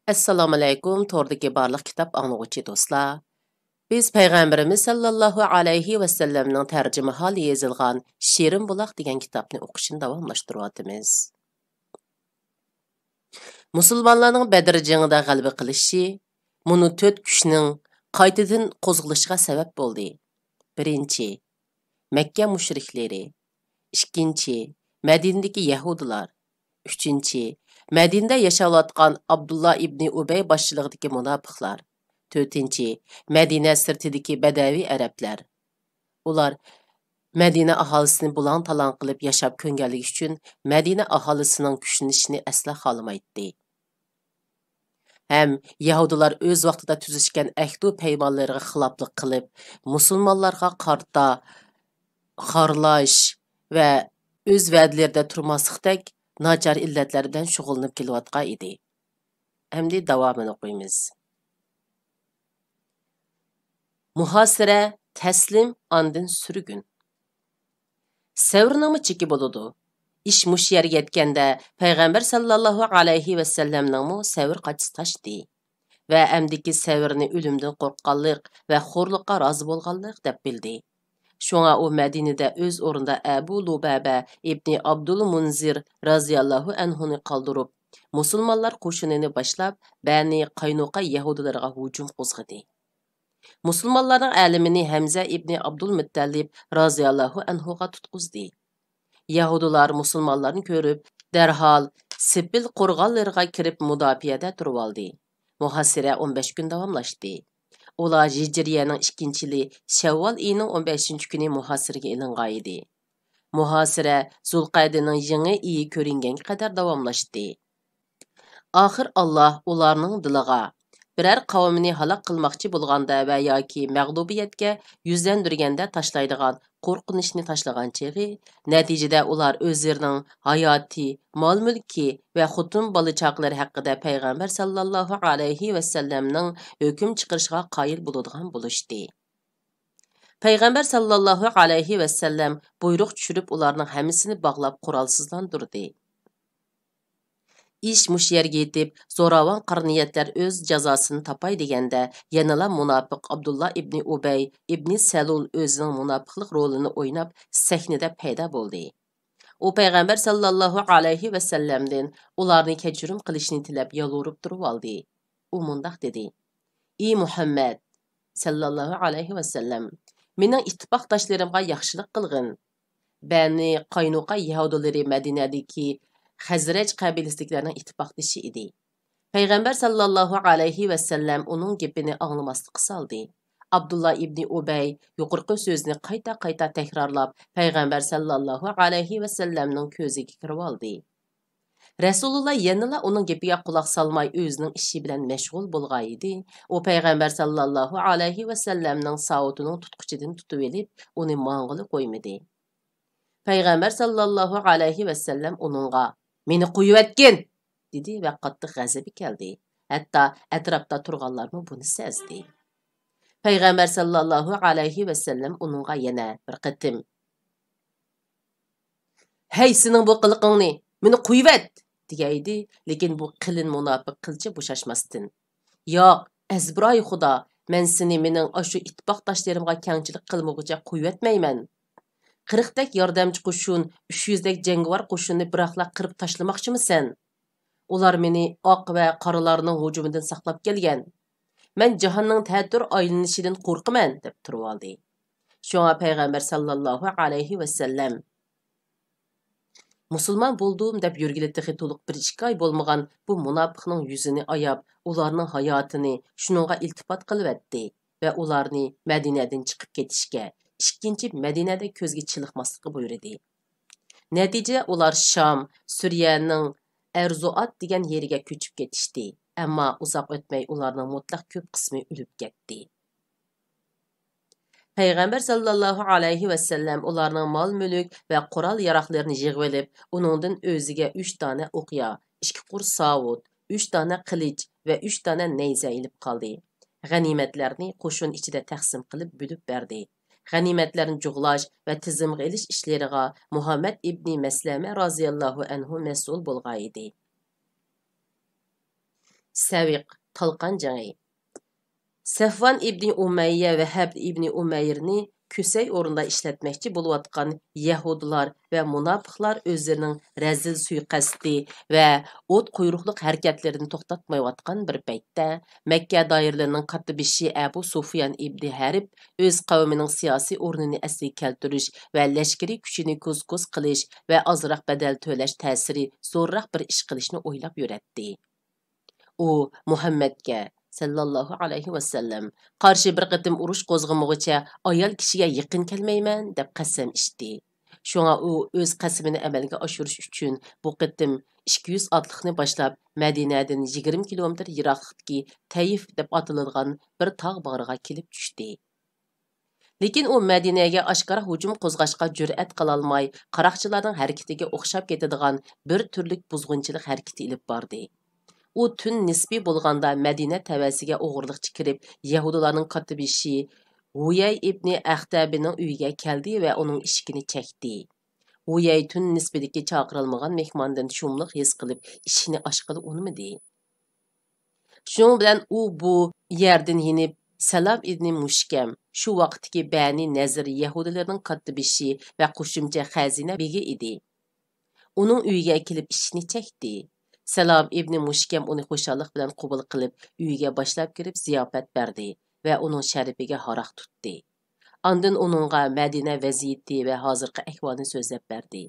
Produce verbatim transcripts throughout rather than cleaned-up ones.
ئەسسالامۇئەلەيكۇم، توردىكى بارلىق كىتاب ئاڭلىغۇچى دوستلار. بىز پەيغەمبىرىمىز سەللەللاھۇ ئەلەيھى ۋەسەللەمنىڭ تەرجىمىھالى يېزىلغان شېرىن بۇلاق دېگەن كىتابنى ئوقۇشنى داۋاملاشتۇرۇۋاتىمىز. مۇسۇلمانلارنىڭ بەدر جېڭىدا غەلىبە قىلىشى مۇنۇ تۆت كۈچنىڭ قايتىدىن قوزغىلىشىغا سەۋەب بولدى. بىرىنچى، مەككە مۇشرىكلىرى. ئىككىنچى، مەدىنىدىكى يەھۇدىيلار. ئۈچىنچى، مەدىنىدە ياشاۋاتقان ئابدۇللا ئىبنى ئۇبەي باشچىلىقىدىكى مۇناپىقلار. تۆتىنچى، مەدىنە سىرتىدىكى بەدەۋىي ئەرەبلەر. ئۇلار مەدىنە ئاھالىسىنى بۇلاڭ-تالاڭ قىلىپ ياشاپ كۆنگەنلىكى ئۈچۈن مەدىنە ئاھالىسىنىڭ كۈچلىنىشىنى ئەسلا خالىمايتتى. ھەم يەھۇدىيلار ئۆز ۋاقتىدا تۈزۈشكەن ئەھدۇ پەيمانلىرىغا خىلاپلىق قىلىپ، مۇسۇلمانلارغا قارىتا خارلاش ۋە ئۆز ۋەدىلىرىدە تۇرماسلىقتەك ناچار ئىللەتلەر بىلەن شۇغۇللىنىپ كېلىۋاتقان ئىدى. ئەمدى داۋامىنى ئوقۇيمىز. مۇھاسىرە، تەسلىم، ئاندىن سۈرگۈن. سەۋرنىڭمۇ چېكى بولىدۇ. ئىش مۇشۇ يەرگە يەتكەندە، پەيغەمبەر ساللاللاھۇ ئەلەيھى ۋەسەللەمنىڭمۇ سەۋر قاچىسى تاشتى. ۋە ئەمدىكى سەۋرنى ئۆلۈمدىن قورققانلىق ۋە خورلۇققا رازى بولغانلىق دەپ بىلدى. شۇڭا ئۇ مەدىنىدە ئۆز ئورنىدا ئەبۇ لۇبەبە ئىبنى ئابدۇل مۇنزىر رازىياللاھۇ ئەنھۇنى قالدۇرۇپ، مۇسۇلمانلار قوشۇنىنى باشلاپ، بەنى قاينۇقا يەھۇدىيلىرىغا ھۇجۇم قوزغىدى. مۇسۇلمانلارنىڭ ئەلىمىنى ھەمزە ئىبنى ئابدۇلمۇتتەلىپ رازىياللاھۇ ئەنھۇغا تۇتقۇزدى. يەھۇدىيلار مۇسۇلمانلارنى كۆرۈپ، دەرھال سېپىل قورغانلىرىغا كىرىپ مۇداپىئەدە تۇرۇۋالدى. مۇھاسىرە ئون بەش كۈن داۋاملاشتى. ئۇلار ھىجرىيەنىڭ ئىككىنچى يىلى شەۋۋال ئېيىنىڭ ئون بەشىنچى كۈنى مۇھاسىرىگە ئېلىنغان ئىدى. مۇھاسىرە زۇلقەئدىنىڭ يېڭى ئېيى كۆرۈنگەنگە قەدەر داۋاملاشتى. ئاخىر ئاللا ئۇلارنىڭ دىلىغا، بىرەر قەۋمنى ھالاك قىلماقچى بولغاندا ۋە ياكى مەغلۇبىيەتكە يۈزلەندۈرگەندە تاشلايدىغان قورقۇنچنى تاشلىغان چېغى، نەتىجىدە ئۇلار ئۆزلىرىنىڭ ھاياتى، مال-مۈلكى ۋە خوتۇن بالا-چاقىلىرى ھەققىدە پەيغەمبەر ساللاللاھۇ ئەلەيھى ۋەسەللەمنىڭ ھۆكۈم چىقىرىشىغا قايىل بولىدىغان بولۇشتى. پەيغەمبەر ساللاللاھۇ ئەلەيھى ۋەسەللەم بۇيرۇق چۈشۈرۈپ، ئۇلارنىڭ ھەممىسىنى باغلاپ قورالسىزلاندۇردى. ئىش مۇشۇ يەرگە يېتىپ، زوراۋان قارا نىيەتلەر ئۆز جازاسىنى تاپاي دېگەندە، يەنىلا مۇناپىق ئابدۇللا ئىبنى ئۇبەي ئىبنى سەلۇل ئۆزىنىڭ مۇناپىقلىق رولىنى ئويناپ، سەھنىدە پەيدا بولدى. ئۇ پەيغەمبەر ساللاللاھۇ ئەلەيھى ۋەسەللەمدىن ئۇلارنى كەچۈرۈم قىلىشنى تىلەپ يالۋۇرۇپ تۇرۇۋالدى. ئۇ مۇنداق دېدى: ئى مۇھەممەد ساللاللاھۇ ئەلەيھى ۋەسەللەم، مېنىڭ ئىتتىپاقداشلىرىمغا ياخشىلىق قىلغىن. بەنى قاينۇقا يەھۇدىيلىرى مەدىنەدىكى خەزرەج قەبىلىسىدىكىلەرنىڭ ئىتتىپاقدىشى ئىدى. پەيغەمبەر ساللاللاھۇ ئەلەيھى ۋەسەللەم ئۇنىڭ گېپىنى ئاڭلىماسلىققا سالدى. ئابدۇللا ئىبنى ئۇبەي يۇقىرىقى سۆزنى قايتا-قايتا تەكرارلاپ، پەيغەمبەر ساللاللاھۇ ئەلەيھى ۋەسەللەمنىڭ كۆزىگە كىرىۋالدى. رەسۇلۇللا يەنىلا ئۇنىڭ گېپىگە قۇلاق سالماي، ئۆزىنىڭ ئىشى بىلەن مەشغۇل بولغانىدى. ئۇ پەيغەمبەر ساللاللاھۇ ئەلەيھى ۋەسەللەمنىڭ ساۋۇتىنىڭ تۇتقۇچىدىن تۇتۇۋېلىپ، ئۇنى ماڭغىلى قويمىدى. پەيغەمبەر ساللاللاھۇ ئەلەيھى ۋەسەللەم ئۇنىڭغا، مېنى قويۇۋەتكىن! دېدى ۋە قاتتىق غەزىپى كەلدى. ھەتتا ئەتراپتا تۇرغانلارمۇ بۇنى سەزدى. پەيغەمبەر ساللاللاھۇ ئەلەيھى ۋەسەللەم ئۇنىڭغا يەنە بىر قېتىم، ھەي، سېنىڭ بۇ قىلىقىڭنى، مېنى قويۇۋەت! دېگەيدى، لېكىن بۇ قېلىن مۇناپىق قىلچە بوشاشماستىن، ياق، ئەزبىرايى خۇدا، مەن سېنى مېنىڭ ئاشۇ ئىتتىپاقداشلىرىمغا كەڭچىلىك قىلمىغۇچە قويۇۋەتمەيمەن. قىرىقتەك ياردەمچى قوشۇن، ئۈچ يۈزدەك جەڭگىۋار قوشۇننى بىراقلا قىرىپ تاشلىماقچىمۇسەن؟ ئۇلار مېنى ئاق ۋە قارىلارنىڭ ھۇجۇمىدىن ساقلاپ كەلگەن. مەن جاھاننىڭ تەتۈر ئايلىنىشىدىن قورقىمەن، دەپ تۇرۇۋالدى. شۇڭا پەيغەمبەر ساللاللاھۇ ئەلەيھى ۋەسەللەم، مۇسۇلمان بولدۇم دەپ يۈرگىلى تېخى تولۇق بىر ئىككى ئاي بولمىغان بۇ مۇناپىقنىڭ يۈزىنى ئاياپ، ئۇلارنىڭ ھاياتىنى شۇنىڭغا ئىلتىپات قىلىۋەتتى ۋە ئۇلارنى مەدىنەدىن چىقىپ كېتىشكە، ئىككىنچى مەدىنەدە كۆزگە چېلىقماسلىققا بۇيرۇدى. نەتىجىدە ئۇلار شام، سۈرىيەنىڭ ئەرزۇئات دېگەن يېرىگە كۆچۈپ كېتىشتى، ئەمما ئۇزاق ئۆتمەي ئۇلارنىڭ مۇتلەق كۆپ قىسمى ئۆلۈپ كەتتى. پەيغەمبەر ساللاللاھۇ ئەلەيھى ۋەسەللەم ئۇلارنىڭ مال-مۈلۈك ۋە قورال-ياراغلىرىنى يىغىۋېلىپ، ئۇنىڭدىن ئۆزىگە ئۈچ دانە ئوقيا، ئىككى قۇر ساۋۇت، ئۈچ دانە قىلىچ ۋە ئۈچ دانە نەيزە ئېلىپ قالدى. غەنىيمەتلەرنى قوشۇن ئىچىدە تەقسىم قىلىپ بۆلۈپ بەردى. غەنىيمەتلەرنى جۇغلاش ۋە تىزىمغا ئېلىش ئىشلىرىغا مۇھەممەد ئىبنى مەسلەمە رازىياللاھۇ ئەنھۇ مەسئۇل بولغانىدى. سەۋىق، تالقان جېڭى. سەفۋان ئىبنى ئۇمەييە ۋەھەب ئىبنى ئۇمەيرنى كۈسەي ئورنىدا ئىشلەتمەكچى بولۇۋاتقان يەھۇدىيلار ۋە مۇناپىقلار ئۆزلىرىنىڭ رەزىل سۇيىقەستى ۋە ئوت قۇيرۇقلۇق ھەرىكەتلىرىنى توختاتمايۋاتقان بىر پەيتتە، مەككە دائىرىلىرىنىڭ كاتتىبېشى ئەبۇ سۇفيان ئىبنى ھەرب ئۆز قەۋمىنىڭ سىياسىي ئورنىنى ئەسلىگە كەلتۈرۈش ۋە لەشكىرىي كۈچىنى كوز-كوز قىلىش ۋە ئازراق بەدەل تۆلەش تەسىرى زورراق بىر ئىش قىلىشنى ئويلاپ يۈرەتتى. ئۇ مۇھەممەدكە، سەللەللاھۇ ئەلەيھى ۋەسەللەم، قارشى بىر قېتىم ئۇرۇش قوزغىمىغۇچە ئايال كىشىگە يېقىن كەلمەيمەن، دەپ قەسەم ئىچتى. شۇڭا ئۇ ئۆز قەسىمىنى ئەمەلگە ئاشۇرۇش ئۈچۈن بۇ قېتىم ئىككى يۈز ئاتلىقنى باشلاپ، مەدىنەدىن يىگىرمە كىلومېتىر يىراقلىقتىكى تەيف دەپ ئاتىلىدىغان بىر تاغ باغرىغا كېلىپ چۈشتى. لېكىن ئۇ مەدىنەگە ئاشكارا ھۇجۇم قوزغاشقا جۈرئەت قىلالماي، قاراقچىلارنىڭ ھەرىكىتىگە ئوخشاپ كېتىدىغان بىر تۈرلۈك بۇزغۇنچىلىق ھەرىكىتى ئېلىپ باردى. ئۇ تۈن نىسپى بولغاندا مەدىنە تەۋەسىگە ئوغرىلىقچە كىرىپ، يەھۇدىيلارنىڭ كاتتىبېشى ھۇيەي ئىبنى ئەختەبىنىڭ ئۆيىگە كەلدى ۋە ئۇنىڭ ئىشىكىنى چەكتى. ھۇيەي تۈن نىسپىدىكى چاقىرىلمىغان مېھماندىن شۇملۇق ھېس قىلىپ، ئىشىكنى ئاچقىلى ئۇنىمىدى. شۇنىڭ بىلەن ئۇ بۇ يەردىن يېنىپ، سالام ئىبنى مۇشكەم، شۇ ۋاقىتتىكى بەنى نەزىر يەھۇدىيلىرىنىڭ كاتتىبېشى ۋە قوشۇمچە خەزىنە بېگى ئىدى. ئۇنىڭ ئۆيىگە كېلىپ ئىشىكنى چەكتى. سالام ئىبنى مۇشكەم ئۇنى خۇشاللىق بىلەن قوبۇل قىلىپ، ئۆيىگە باشلاپ كىرىپ زىياپەت بەردى ۋە ئۇنىڭ شەرىپىگە ھاراق تۇتتى. ئاندىن ئۇنىڭغا مەدىنە ۋەزىيىتى ۋە ھازىرقى ئەھۋالنى سۆزلەپ بەردى.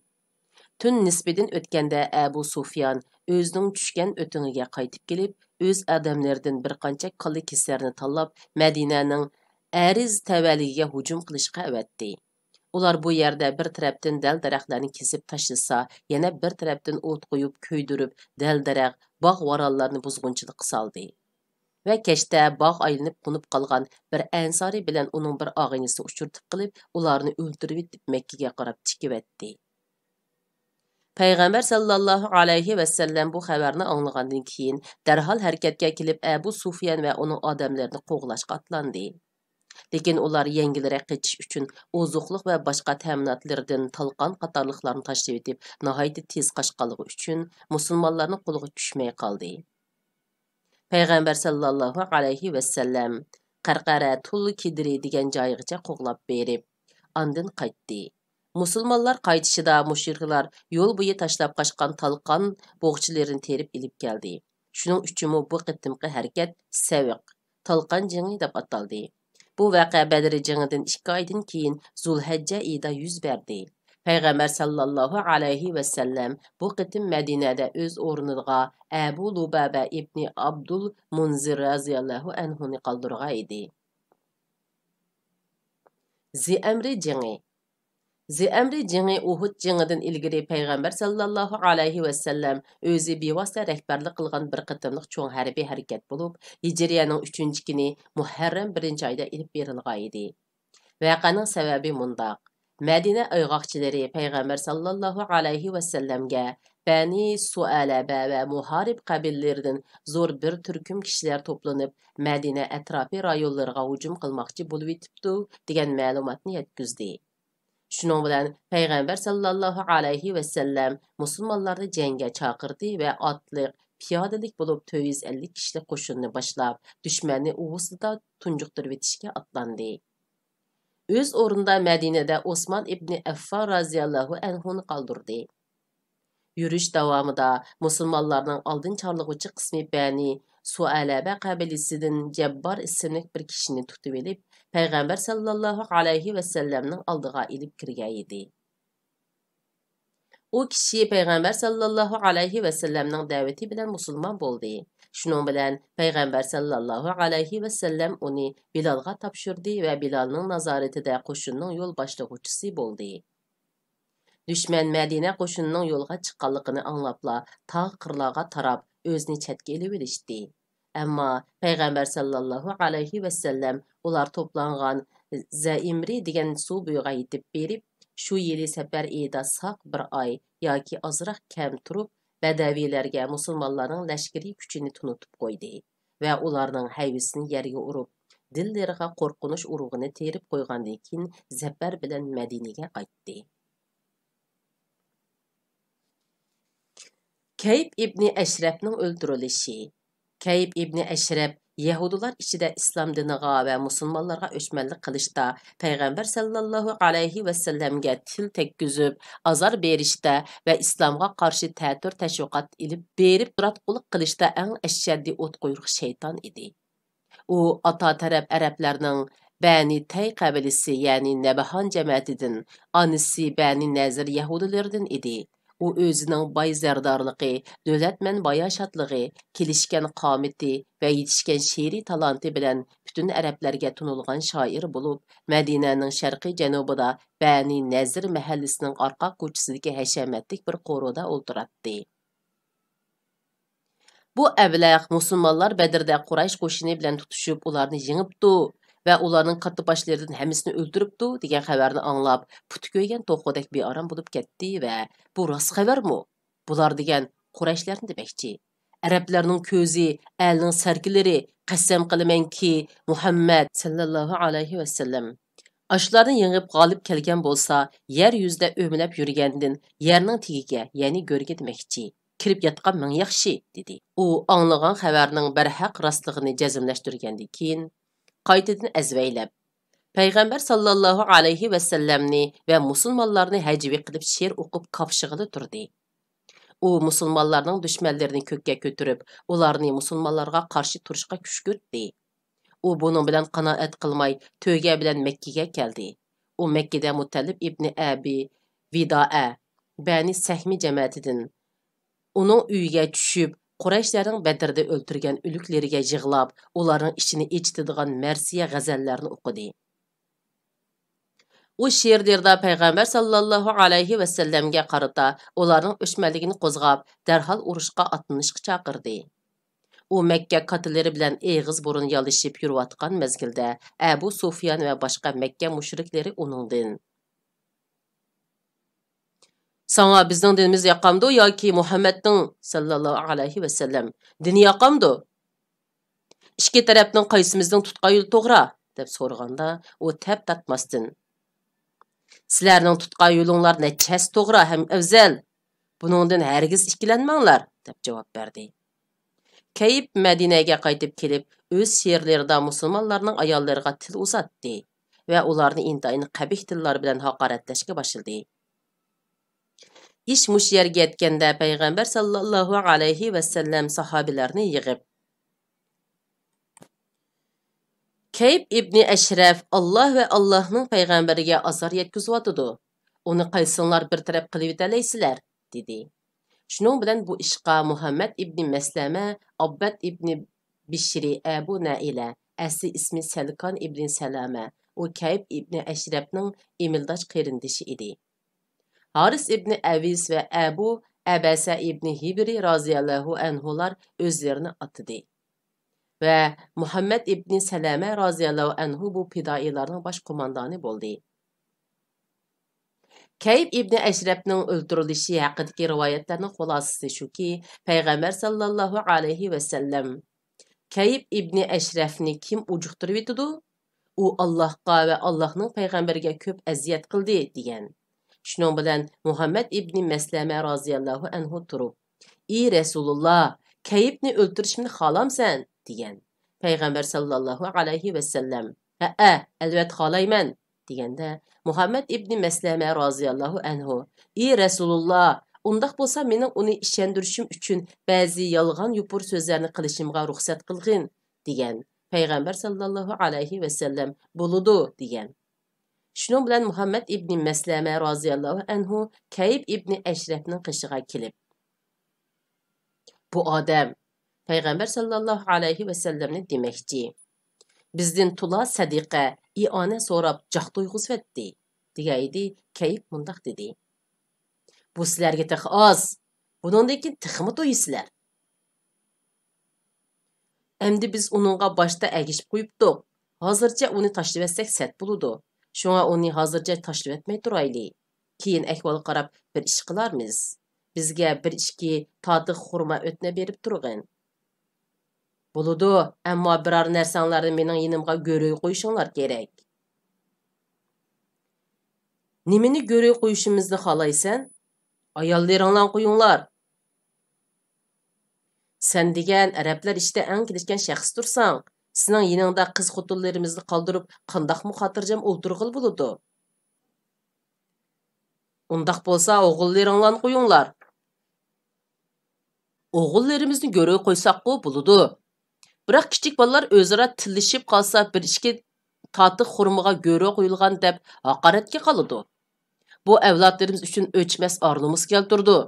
تۈن نىسپىدىن ئۆتكەندە ئەبۇ سۇفيان ئۆزىنىڭ چۈشكەن ئۆتۈڭىگە قايتىپ كېلىپ، ئۆز ئادەملىرىدىن بىر قانچە كاللا كېسەرنى تاللاپ، مەدىنەنىڭ ئەرز تەۋەلىكىگە ھۇجۇم قىلىشقا ئەۋەتتى. ئۇلار بۇ يەردە بىر تەرەپتىن دەل-دەرەخلەرنى كېسىپ تاشلىسا، يەنە بىر تەرەپتىن ئوت قويۇپ كۆيدۈرۈپ، دەل-دەرەخ، باغ-ۋارانلارنى بۇزغۇنچىلىققا سالدى. ۋە كەچتە باغ ئايلىنىپ قونۇپ قالغان بىر ئەنسارى بىلەن ئۇنىڭ بىر ئاغىنىسىنى ئۇچرىتىپ قېلىپ، ئۇلارنى ئۆلتۈرۈۋېتىپ مەككىگە قاراپ چېكىۋەتتى. پەيغەمبەر ساللاللاھۇ ئەلەيھى ۋەسەللەم بۇ خەۋەرنى ئاڭلىغاندىن كېيىن، دەرھال ھەرىكەتكە كېلىپ، ئەبۇ سۇفيان ۋە ئۇنىڭ ئادەملىرىنى قوغلاشقا ئاتلاندى. لېكىن ئۇلار يەڭگىلرەك قېچىش ئۈچۈن ئوزۇقلۇق ۋە باشقا تەمىناتلىرىدىن تالقان قاتارلىقلارنى تاشلىۋېتىپ، ناھايىتى تېز قاچقانلىقى ئۈچۈن، مۇسۇلمانلارنىڭ قولىغا چۈشمەي قالدى. پەيغەمبەر ساللاللاھۇ ئەلەيھى ۋەسەللەم قەرقەرە تۇل كىدرى دېگەن جايغىچە قوغلاپ بېرىپ، ئاندىن قايتتى. مۇسۇلمانلار قايتىشىدا مۇشرىكلار يول بويى تاشلاپ قاچقان تالقان بوغچىلىرىنى تېرىپ ئېلىپ كەلدى. شۇنىڭ ئۈچۈنمۇ بۇ قېتىمقى ھەرىكەت سەۋىق، تالقان جېڭى دەپ ئاتالدى. بۇ ۋەقە بەدرى جېڭىدىن ئىككى ئايدىن كېيىن زۇلھەججە ئېيىدا يۈز بەردى. پەيغەمبەر ساللاللاھۇ ئەلەيھى ۋەسەللەم بۇ قېتىم مەدىنەدە ئۆز ئورنىغا ئەبۇ لۇبابە ئىبنى ئابدۇل مۇنزىر رازىياللاھۇ ئەنھۇنى قالدۇرغان ئىدى. زىئەمرى جېڭى. زىئەمرى جېڭى ئۇھۇد جېڭىدىن ئىلگىرى پەيغەمبەر ساللاللاھۇ ئەلەيھى ۋەسەللەم ئۆزى بىۋاسىتە رەھبەرلىك قىلغان بىر قېتىملىق چوڭ ھەربىي ھەرىكەت بولۇپ، ھىجرىيەنىڭ ئۈچىنچى كۈنى مۇھەررەم بىرىنچى ئايدا ئېلىپ بېرىلغان ئىدى. ۋەقەنىڭ سەۋەبى مۇنداق. مەدىنە ئايغاقچىلىرى پەيغەمبەر ساللاللاھۇ ئەلەيھى ۋەسەللەمگە بەنى سۇئەلەبە ۋە مۇھارىب قەبىلىلىرىدىن زور بىر تۈركۈم كىشىلەر توپلىنىپ، مەدىنە ئەتراپى رايونلىرىغا ھۇجۇم قىلماقچى بولۇۋېتىپتۇ، دېگەن مەلۇماتنى يەتكۈزدى. شۇنىڭ بىلەن پەيغەمبەر ساللاللاھۇ ئەلەيھى ۋەسەللەم مۇسۇلمانلارنى جەڭگە چاقىردى ۋە ئاتلىق، پىيادىلىك بولۇپ تۆت يۈز ئەللىك كىشىلىك قوشۇننى باشلاپ، دۈشمەننى ئۇۋىسىدا تۇنجۇقتۇرۇۋېتىشكە ئاتلاندى. ئۆز ئورنىدا مەدىنىدە ئوسمان ئىبنى ئەففان رازىياللاھۇ ئەنھۇنى قالدۇردى. يۈرۈش داۋامىدا مۇسۇلمانلارنىڭ ئالدىن چارلىغۇچى قىسمى بەنى سۇئەلەبە قەبىلىسىدىن جەببار ئىسىملىك بىر كىشىنى تۇتۇۋېلىپ، پەيغەمبەر ساللاللاھۇ ئەلەيھى ۋەسەللەمنىڭ ئالدىغا ئېلىپ كىرگەن ئىدى. ئۇ كىشى پەيغەمبەر ساللاللاھۇ ئەلەيھى ۋەسەللەمنىڭ دەۋىتى بىلەن مۇسۇلمان بولدى. شۇنىڭ بىلەن پەيغەمبەر ساللاللاھۇ ئەلەيھى ۋەسەللەم ئۇنى بىلالغا تاپشۇردى ۋە بىلالنىڭ نازارىتىدە قوشۇننىڭ يول باشلىغۇچىسى بولدى. دۈشمەن مەدىنە قوشۇنىنىڭ يولغا چىققانلىقىنى ئاڭلاپلا، تاغ قىرلارغا تاراپ، ئۆزىنى چەتكە ئېلىۋېلىشتى. ئەمما پەيغەمبەر ساللاللاھۇ ئەلەيھى ۋەسەللەم ئۇلار توپلانغان زەئىمرى دېگەن سۇ بويىغا يېتىپ بېرىپ، شۇ يىلى سەپەر ئېيىدا ساق بىر ئاي ياكى ئازراق كەم تۇرۇپ، بەدەۋىيلەرگە مۇسۇلمانلارنىڭ لەشكىرىي كۈچىنى تونۇتۇپ قويدى ۋە ئۇلارنىڭ ھەيۋىسىنى يەرگە ئۇرۇپ، دىللىرىغا قورقۇنچ ئۇرۇقىنى تېرىپ قويغاندىن كېيىن، زەپەر بىلەن مەدىنىگە قايتتى. كەيب ئىبنى ئەشرەپنىڭ ئۆلتۈرۈلۈشى. كەيب ئىبنى ئەشرەپ يەھۇدىيلار ئىچىدە ئىسلام دىنىغا ۋە مۇسۇلمانلارغا ئۆچمەنلىك قىلىشتا، پەيغەمبەر سەللەللاھۇ ئەلەيھى ۋەسەللەمگە تىل تەگكۈزۈپ، ئازار بېرىشتە ۋە ئىسلامغا قارشى تەتۈر تەشۋىقات ئېلىپ بېرىپ، تۇراتقۇلۇق قىلىشتا ئەڭ ئەشەددىي ئوت قويۇرۇق شەيتان ئىدى. ئۇ ئاتا تەرەپ ئەرەبلەرنىڭ بەنى تەي قەبىلىسى، يەنى نەبىھان جەمەتىدىن، ئانىسى بەنى نەزىر يەھۇدىيلىرىدىن ئىدى. ئۇ ئۆزىنىڭ باي زەردارلىقى، دۆلەتمەن باياشاتلىقى، كېلىشكەن قامىتى ۋە يېتىشكەن شېئىرىي تالانتى بىلەن پۈتۈن ئەرەبلەرگە تونۇلغان شائىر بولۇپ، مەدىنەنىڭ شەرقىي جەنۇبىدا بەنى نەزىر مەھەللىسىنىڭ ئارقا كوچىسىدىكى ھەشەمەتلىك بىر قورۇدا ئولتۇراتتى. بۇ ئەبلەخ مۇسۇلمانلار بەدرىدە قۇرەيش قوشۇنى بىلەن تۇتۇشۇپ، ئۇلارنى يېڭىپتۇ ۋە ئۇلارنىڭ كاتتىباشلىرىدىن ھەممىسىنى ئۆلتۈرۈپتۇ، دېگەن خەۋەرنى ئاڭلاپ، پۇتى كۆيگەن توخۇدەك بىئارام بولۇپ كەتتى ۋە، بۇ راست خەۋەرمۇ؟ بۇلار دېگەن قۇرەيشلەرنى دېمەكچى. ئەرەبلەرنىڭ كۆزى، ئەلنىڭ سەركىلىرى، قەسەم قىلىمەنكى، مۇھەممەد سەللەللاھۇ ئەلەيھى ۋەسەللەم ئاشۇلارنى يېڭىپ غالىب كەلگەن بولسا، يەر يۈزىدە ئۆمىلەپ يۈرگەندىن يەرنىڭ تېگىگە، يەنى گۆرگە دېمەكچى، كىرىپ ياتقان مىڭ ياخشى، دېدى. ئۇ ئاڭلىغان خەۋەرنىڭ بەرھەق راستلىقىنى جەزملەشتۈرگەندىن كېيىن، قايتىدىن ئەزۋەيلەپ، پەيغەمبەر ساللاللاھۇ ئەلەيھى ۋەسەللەمنى ۋە مۇسۇلمانلارنى ھەجۋىي قىلىپ شېئىر ئوقۇپ كاپشىغىلى تۇردى. ئۇ مۇسۇلمانلارنىڭ دۈشمەنلىرىنى كۆككە كۆتۈرۈپ، ئۇلارنى مۇسۇلمانلارغا قارشى تۇرۇشقا كۈشكۈرتتى. ئۇ بۇنىڭ بىلەن قانائەت قىلماي، تۆگە بىلەن مەككىگە كەلدى. ئۇ مەككىدە مۇتەللىپ ئىبنى ئەبى ۋىدائە، بەنى سەھمى جەمەتىدىن، ئۇنىڭ ئۆيىگە چۈشۈپ، قۇرەيشلەرنىڭ بەدرىدە ئۆلتۈرگەن ئۆلۈكلىرىگە يىغلاپ، ئۇلارنىڭ ئىچىنى ئېچىتىدىغان مەرسىيە غەزەللەرنى ئوقۇدى. ئۇ شېئىرلىرىدا پەيغەمبەر ساللاللاھۇ ئەلەيھى ۋەسەللەمگە قارىتا ئۇلارنىڭ ئۆچمەنلىكىنى قوزغاپ، دەرھال ئۇرۇشقا ئاتلىنىشقا چاقىردى. ئۇ مەككە كاتىلىرى بىلەن ئېغىز بۇرۇن يالىشىپ يۈرۈۋاتقان مەزگىلدە، ئەبۇ سۇفيان ۋە باشقا مەككە مۇشرىكلىرى ئۇنىڭدىن، «ساڭا بىزنىڭ دىنىمىز ياقامدۇ ياكى مۇھەممەدنىڭ ساللاللاھۇ ئەلەيھى ۋەسەللەم دىنى ياقامدۇ؟ ئىككى تەرەپنىڭ قايسىمىزنىڭ تۇتقان يولى توغرا؟» دەپ سورىغاندا، ئۇ تەپ تارتماستىن، «سىلەرنىڭ تۇتقان يولۇڭلار نەچچە ھەسسە توغرا ھەم ئەۋزەل. بۇنىڭدىن ھەرگىز ئىككىلەنمەڭلار» دەپ جاۋاب بەردى. كەيپ مەدىنەگە قايتىپ كېلىپ، ئۆز شېئىرلىرىدا مۇسۇلمانلارنىڭ ئاياللىرىغا تىل ئۇزاتتى ۋە ئۇلارنى ئىنتايىن قەبىھ تىللار بىلەن ھاقارەتلەشكە باشلىدى. ئىش مۇشۇ يەرگە يەتكەندە، پەيغەمبەر ساللاللاھۇ ئەلەيھى ۋەسەللەم ساھابىلەرنى يىغىپ، «كەيپ ئىبنى ئەشرەف ئاللاھ ۋە ئاللاھنىڭ پەيغەمبىرىگە ئازار يەتكۈزۈۋاتىدۇ. ئۇنى قايسىڭلار بىر تەرەپ قىلىۋېتەلەيسىلەر؟» دېدى. شۇنىڭ بىلەن بۇ ئىشقا مۇھەممەد ئىبنى مەسلەمە، ئاببەد ئىبنى بىشرى، ئەبۇ نەئىلە، ئەسلى ئىسمى سەلكان ئىبنى سەلامە، ئۇ كەيپ ئىبنى ئەشرەپنىڭ ئېمىلداش قېرىندىشى ئىدى. ھارىس ئىبنى ئەۋىس ۋە ئەبۇ ئەبەسە ئىبنى ھىبرى رازىياللاھۇ ئەنھۇلار ئۆزلىرىنى ئاتىدى. ۋە مۇھەممەد ئىبنى سەلەمە رازىياللاھۇ ئەنھۇ بۇ پىدائىيلارنىڭ باش قوماندانى بولدى. كەيپ ئىبنى ئەشرەپنىڭ ئۆلتۈرۈلۈشى ھەققىدىكى رىۋايەتلەرنىڭ خۇلاسىسى شۇكى، پەيغەمبەر ساللاللاھۇ ئەلەيھى ۋەسەللەم، «كەيپ ئىبنى ئەشرەفنى كىم ئۇجۇقتۇرۇۋېتىدۇ؟ ئۇ ئاللاھقا ۋە ئاللاھنىڭ پەيغەمبىرىگە كۆپ ئەزىيەت قىلدى» دېگەن. شۇنىڭ بىلەن مۇھەممەد ئىبنى مەسلەمە رازىياللاھۇ ئەنھۇ تۇرۇپ، «ئى رەسۇلۇللا، كەيپنى ئۆلتۈرۈشۈمنى خالامسەن؟» دېگەن. پەيغەمبەر ساللاللاھۇ ئەلەيھى ۋەسەللەم، «ھەئە، ئەلۋەتتە خالايمەن» دېگەندە، مۇھەممەد ئىبنى مەسلەمە رازىياللاھۇ ئەنھۇ، «ئى رەسۇلۇللا، ئۇنداق بولسا مېنىڭ ئۇنى ئىشەندۈرۈشۈم ئۈچۈن بەزى يالغان يوپۇر سۆزلەرنى قىلىشىمغا رۇخسەت قىلغىن» دېگەن. پەيغەمبەر ساللاللاھۇ ئەلەيھى ۋەسەللەم، «بولىدۇ» دېگەن. شۇنىڭ بىلەن مۇھەممەد ئىبنى مەسلەمە رازىياللاھۇ ئەنھۇ كەيپ ئىبنى ئەشرەپنىڭ قېشىغا كېلىپ، «بۇ ئادەم پەيغەمبەر ساللاللاھۇ ئەلەيھى ۋەسەللەمنى دېمەكچى، بىزدىن تولا سەدىقە، ئىئانە سوراپ جاق تويغۇزۇۋەتتى» دېگەنىدى. كەيپ مۇنداق دېدى، «بۇ سىلەرگە تېخى ئاز، بۇنىڭدىن كېيىن تېخىمۇ تويىسىلەر. ئەمدى بىز ئۇنىڭغا باشتا ئەگىشىپ قويۇپتۇق. ھازىرچە ئۇنى تاشلىۋەتسەك سەت بولىدۇ. شۇڭا ئۇنى ھازىرچە تاشلىۋەتمەي تۇرايلى. كېيىن ئەھۋالغا قاراپ بىر ئىش قىلارمىز. بىزگە بىر ئىككى تاتىق خورما ئۆتنە بېرىپ تۇرغىن.» «بولىدۇ، ئەمما بىرەر نەرسەڭلارنى مېنىڭ يېنىمغا گۆرۈگە قويۇشۇڭلار كېرەك.» «نېمىنى گۆرۈگە قويۇشىمىزنى خالايسەن؟» «ئاياللىرىڭلارنى قويۇڭلار.» سەن دېگەن ئەرەبلەر ئىچىدە ئەڭ كېلىشكەن شەخستۇرساڭ، سېنىڭ يېنىڭدا قىز خوتۇنلىرىمىزنى قالدۇرۇپ، قانداقمۇ خاتىرجەم ئولتۇرغىلى بولىدۇ؟ ئۇنداق بولسا، ئوغۇللىرىڭلارنى قويۇڭلار. ئوغۇللىرىمىزنى گۆرۈگە قويساققۇ بولىدۇ. بىراق كىچىك بالىلار ئۆزئارا تىللىشىپ قالسا، بىر ئىككى تاتىق خورمىغا گۆرۈگە قويۇلغان دەپ ھاقارەتكە قالىدۇ. بۇ ئەۋلادلىرىمىز ئۈچۈن ئۆچمەس ئار-نومۇس كەلتۈرىدۇ.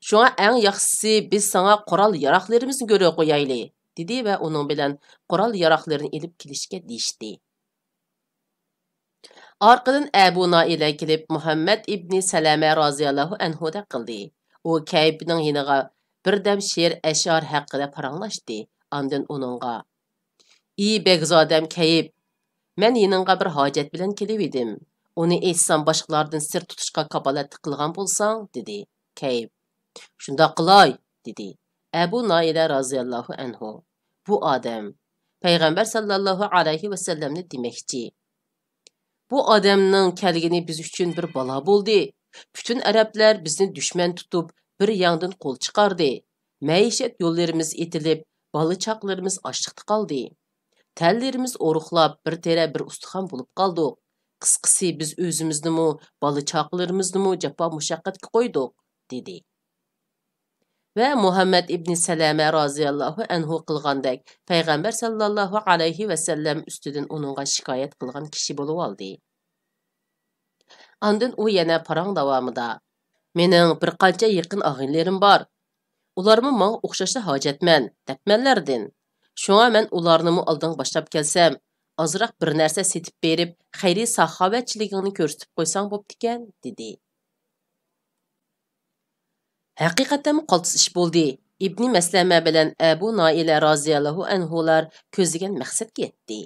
شۇڭا ئەڭ ياخشىسى، بىز ساڭا قورال-ياراغلىرىمىزنى گۆرۈگە قويايلى، دېدى ۋە ئۇنىڭ بىلەن قورال-ياراغلىرىنى ئېلىپ كېلىشكە دېيىشتى. ئارقىدىن ئەبۇ نائىلە كېلىپ، مۇھەممەد ئىبنى سەلەمە رازىياللاھۇ ئەنھۇدەك قىلدى. ئۇ كەيپنىڭ يېنىغا بىردەم شېئىر-ئەشئار ھەققىدە پاراڭلاشتى. ئاندىن ئۇنىڭغا، ئى بەگزادەم كەيپ، مەن يېنىڭغا بىر ھاجەت بىلەن كېلىۋىدىم. ئۇنى ئېيتسام، باشقىلاردىن سىر تۇتۇشقا كاپالەتلىك قىلغان بولساڭ، دېدى. كەيپ، شۇنداق قىلاي، دېدى. ئەبۇ نائىلە رازىياللاھۇ ئەنھۇ، بۇ ئادەم پەيغەمبەر ساللاللاھۇ ئەلەيھى ۋەسەللەمنى دېمەكچى. بۇ ئادەمنىڭ كەلگىنى بىز ئۈچۈن بىر بالا بولدى. پۈتۈن ئەرەبلەر بىزنى دۈشمەن تۇتۇپ، بىر ياڭدىن قول چىقاردى. مەئىشەت يوللىرىمىز ئېتىلىپ، بالا-چاقىلىرىمىز ئاچلىقتا قالدى. تەنلىرىمىز ئورۇقلاپ، بىر تېرە، بىر ئۇستىخان بولۇپ قالدۇق. قىسقىسى، بىز ئۆزىمىزنىمۇ، بالا-چاقىلىرىمىزنىمۇ جاپا-مۇشەققەتكە قويدۇق، دېدى. ۋە مۇھەممەد ئىبنى سەلەمە رازىياللاھۇ ئەنھۇ قىلغاندەك، پەيغەمبەر ساللاللاھۇ ئەلەيھى ۋەسەللەم ئۈستىدىن ئۇنىڭغا شىكايەت قىلغان كىشى بولۇۋالدى. ئاندىن ئۇ يەنە پاراڭ داۋامىدا، مېنىڭ بىر قانچە يېقىن ئاغىنىلىرىم بار. ئۇلارمۇ ماڭا ئوخشاشلا ھاجەتمەن، دەردمەنلەردىن. شۇڭا مەن ئۇلارنىمۇ ئالدىڭغا باشلاپ كەلسەم، ئازراق بىر نەرسە سېتىپ بېرىپ، خەيرى-ساخاۋەتچىلىكىڭنى كۆرسىتىپ قويساڭ بوپتىكەن، دېدى. ھەقىقەتەنمۇ قالتىس ئىش بولدى. ئىبنى مەسلەمە بىلەن ئەبۇ نائىلە رازىياللاھۇ ئەنھۇلار كۆزلىگەن مەقسەتكە يەتتى.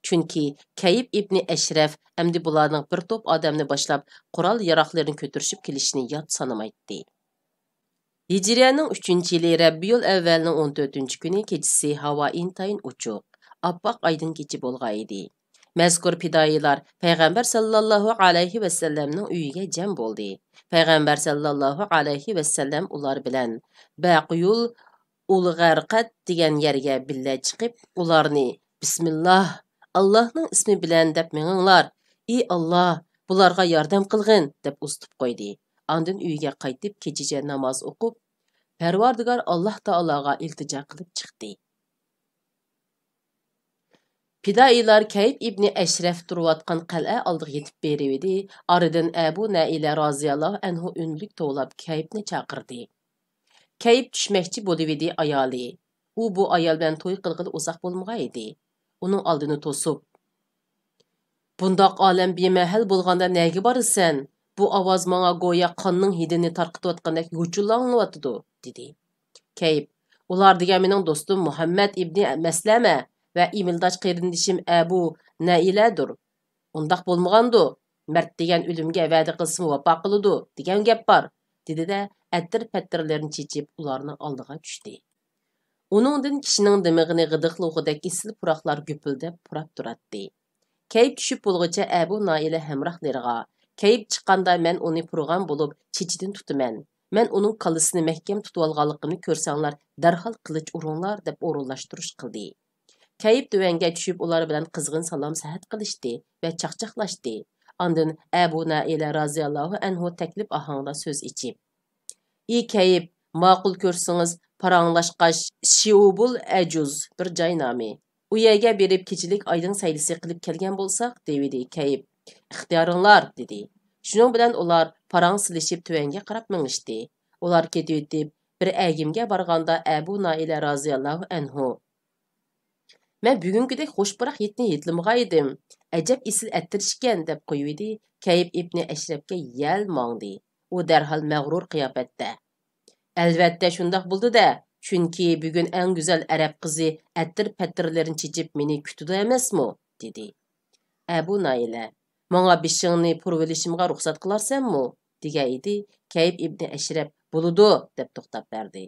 چۈنكى كەيپ ئىبنى ئەشرەف ئەمدى بۇلارنىڭ بىر توپ ئادەمنى باشلاپ، قورال-ياراغلىرىنى كۆتۈرۈشۈپ كېلىشنى يات سانىمايتتى. ھىجرىيەنىڭ ئۈچىنچى يىلى رەببىيۇل ئەۋۋەلنىڭ ئون تۆتىنچى كۈنى كېچىسى ھاۋا ئىنتايىن ئوچۇق، ئاپئاق ئايدىڭ كېچە بولغانىدى. مەزكۇر پىدائىيلار پەيغەمبەر ساللاللاھۇ ئەلەيھى ۋەسەللەمنىڭ ئۆيىگە جەم بولدى. پەيغەمبەر ساللاللاھۇ ئەلەيھى ۋەسەللەم ئۇلار بىلەن بەقۇيۇل ئۇلغەرقەت دېگەن يەرگە بىللە چىقىپ، ئۇلارنى، بىسمىللاھ، ئاللاھنىڭ ئىسمى بىلەن دەپ مېڭىڭلار، ئى ئاللاھ، بۇلارغا ياردەم قىلغىن، دەپ ئۇزىتىپ قويدى. ئاندىن ئۆيىگە قايتىپ، كېچىچە ناماز ئوقۇپ، پەرۋەردىگار ئاللاھ تائالاغا ئىلتىجا قىلىپ چىقتى. پىدائىيلار كەيپ ئىبنى ئەشرەف تۇرۇۋاتقان قەلئە ئالدىغا يېتىپ بېرىۋىدى، ئارىدىن ئەبۇ نەئىلە رازىياللاھۇ ئەنھۇ ئۈنلۈك توۋلاپ كەيپنى چاقىردى. كەيپ چۈشمەكچى بولۇۋىدى ئايالى. ئۇ بۇ ئايال بىلەن توي قىلغىلى ئۇزاق بولمىغان ئىدى. ئۇنىڭ ئالدىنى توسۇپ، بۇنداق ئالەم بىمەھەل بولغاندا نەگە بارىسەن؟ بۇ ئاۋاز ماڭا گويا قاننىڭ ھىدىنى تارقىتىۋاتقاندەك غۇچۇللاڭلىۋاتىدۇ، دېدى. كەيپ، ئۇلار دېگەن مېنىڭ دوستۇم مۇھەممەد ئىبنى مەسلەمە ۋە ئىمىلداش قېرىندىشىم ئەبۇ نەئىلەدۇر. ئۇنداق بولمىغاندۇ؟ مەرد دېگەن ئۆلۈمگە ۋەدە قىلسىمۇ ۋاپا قىلىدۇ، دېگەن گەپ بار، دېدى-دە، ئەتىر-پەتىرلىرىنى چېچىپ، ئۇلارنىڭ ئالدىغا چۈشتى. ئۇنىڭدىن كىشىنىڭ دىمىقىنى غىدىقلىغۇدەك ئېسىل پۇراقلار گۈپۈلدەپ پۇراپ تۇراتتى. كەيپ چۈشۈپ بولغۇچە ئەبۇ نائىلە ھەمراھلىرىغا، كەيپ چىققاندا مەن ئۇنى پۇرىغان بولۇپ، چېچىدىن تۇتىمەن. مەن ئۇنىڭ كاللىسىنى مەھكەم تۇتۇۋالغانلىقىمنى كۆرسەڭلار، دەرھال قىلىچ ئۇرۇڭلار، دەپ ئورۇنلاشتۇرۇش قىلدى. كەيپ تۆۋەنگە چۈشۈپ، ئۇلار بىلەن قىزغىن سالام-سەھەت قىلىشتى ۋە چاقچاقلاشتى. ئاندىن ئەبۇ نائىلە رازىياللاھۇ ئەنھۇ تەكلىپ ئاھاڭىدا سۆز ئېچىپ، ئى كەيپ، ماقۇل كۆرسىڭىز، پاراڭلاشقاچ شىئۇبۇل ئەجۇز بىر جاي نامى. ئۇ يەرگە بېرىپ، كېچىلىك ئايدىڭ سەيلىسى قىلىپ كەلگەن بولساق، دېۋىدى كەيپ. ئىختىيارىڭلار، دېدى. شۇنىڭ بىلەن ئۇلار پاراڭ سېلىشىپ، تۆۋەنگە قاراپ مېڭىشتى. ئۇلار كېتىۋېتىپ، بىر ئەگىمگە بارغاندا، ئەبۇ نائىلە رازىياللاھۇ ئەنھۇ، مەن بۈگۈنكىدەك خۇش پۇراق ھىدنى ھىدلىمىغان ئىدىم. ئەجەب ئېسىل ئەتىر ئىكەن، دەپ قويۇۋىدى. كەيپ ئىبنى ئەشرەپكە يەل ماڭدى. ئۇ دەرھال مەغرۇر قىياپەتتە، ئەلۋەتتە شۇنداق بولىدۇ-دە، چۈنكى بۈگۈن ئەڭ گۈزەل ئەرەب قىزى ئەتىر-پەتىرلىرىنى چېچىپ مېنى كۈتىدۇ ئەمەسمۇ؟ دېدى. ئەبۇ نائىلە، ماڭا بېشىڭنى پۇرىۋېلىشىمغا رۇخسەت قىلارسەنمۇ؟ دېگەن ئىدى. كەيپ ئىبنى ئەشرەپ، بولىدۇ، دەپ توختاپ بەردى.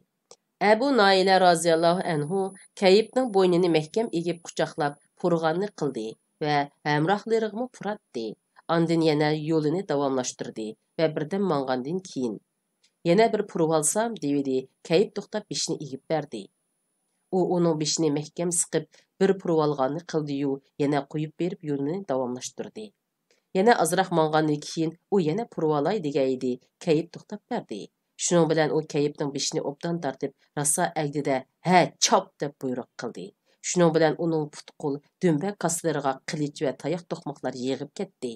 ئەبۇ نائىلە رازىياللاھۇ ئەنھۇ كەيپنىڭ بوينىنى مەھكەم ئېگىپ قۇچاقلاپ، پۇرىغاننى قىلدى ۋە ھەمراھلىرىغىمۇ پۇراتتى. ئاندىن يەنە يولىنى داۋاملاشتۇردى ۋە بىردەم ماڭغاندىن كېيىن، يەنە بىر پۇرىۋالسام، دېۋىدى، كەيپ توختاپ بېشىنى ئېگىپ بەردى. ئۇ ئۇنىڭ بېشىنى مەھكەم سىقىپ، بىر پۇرىۋالغاننى قىلدىيۇ، يەنە قويۇپ بېرىپ يولىنى داۋاملاشتۇردى. يەنە ئازراق ماڭغاندىن كېيىن، ئۇ يەنە پۇرىۋالاي دېگەيدى، كەيپ توختاپ بەردى. شۇنىڭ بىلەن ئۇ كەيپنىڭ بېشىنى ئوبدان تارتىپ، راسا ئەگدى-دە، ھە، چاپ! دەپ بۇيرۇق قىلدى. شۇنىڭ بىلەن ئۇنىڭ پۇت-قول، دۈمبە كاسىلىرىغا قىلىچ ۋە تاياق توقماقلار يېغىپ كەتتى.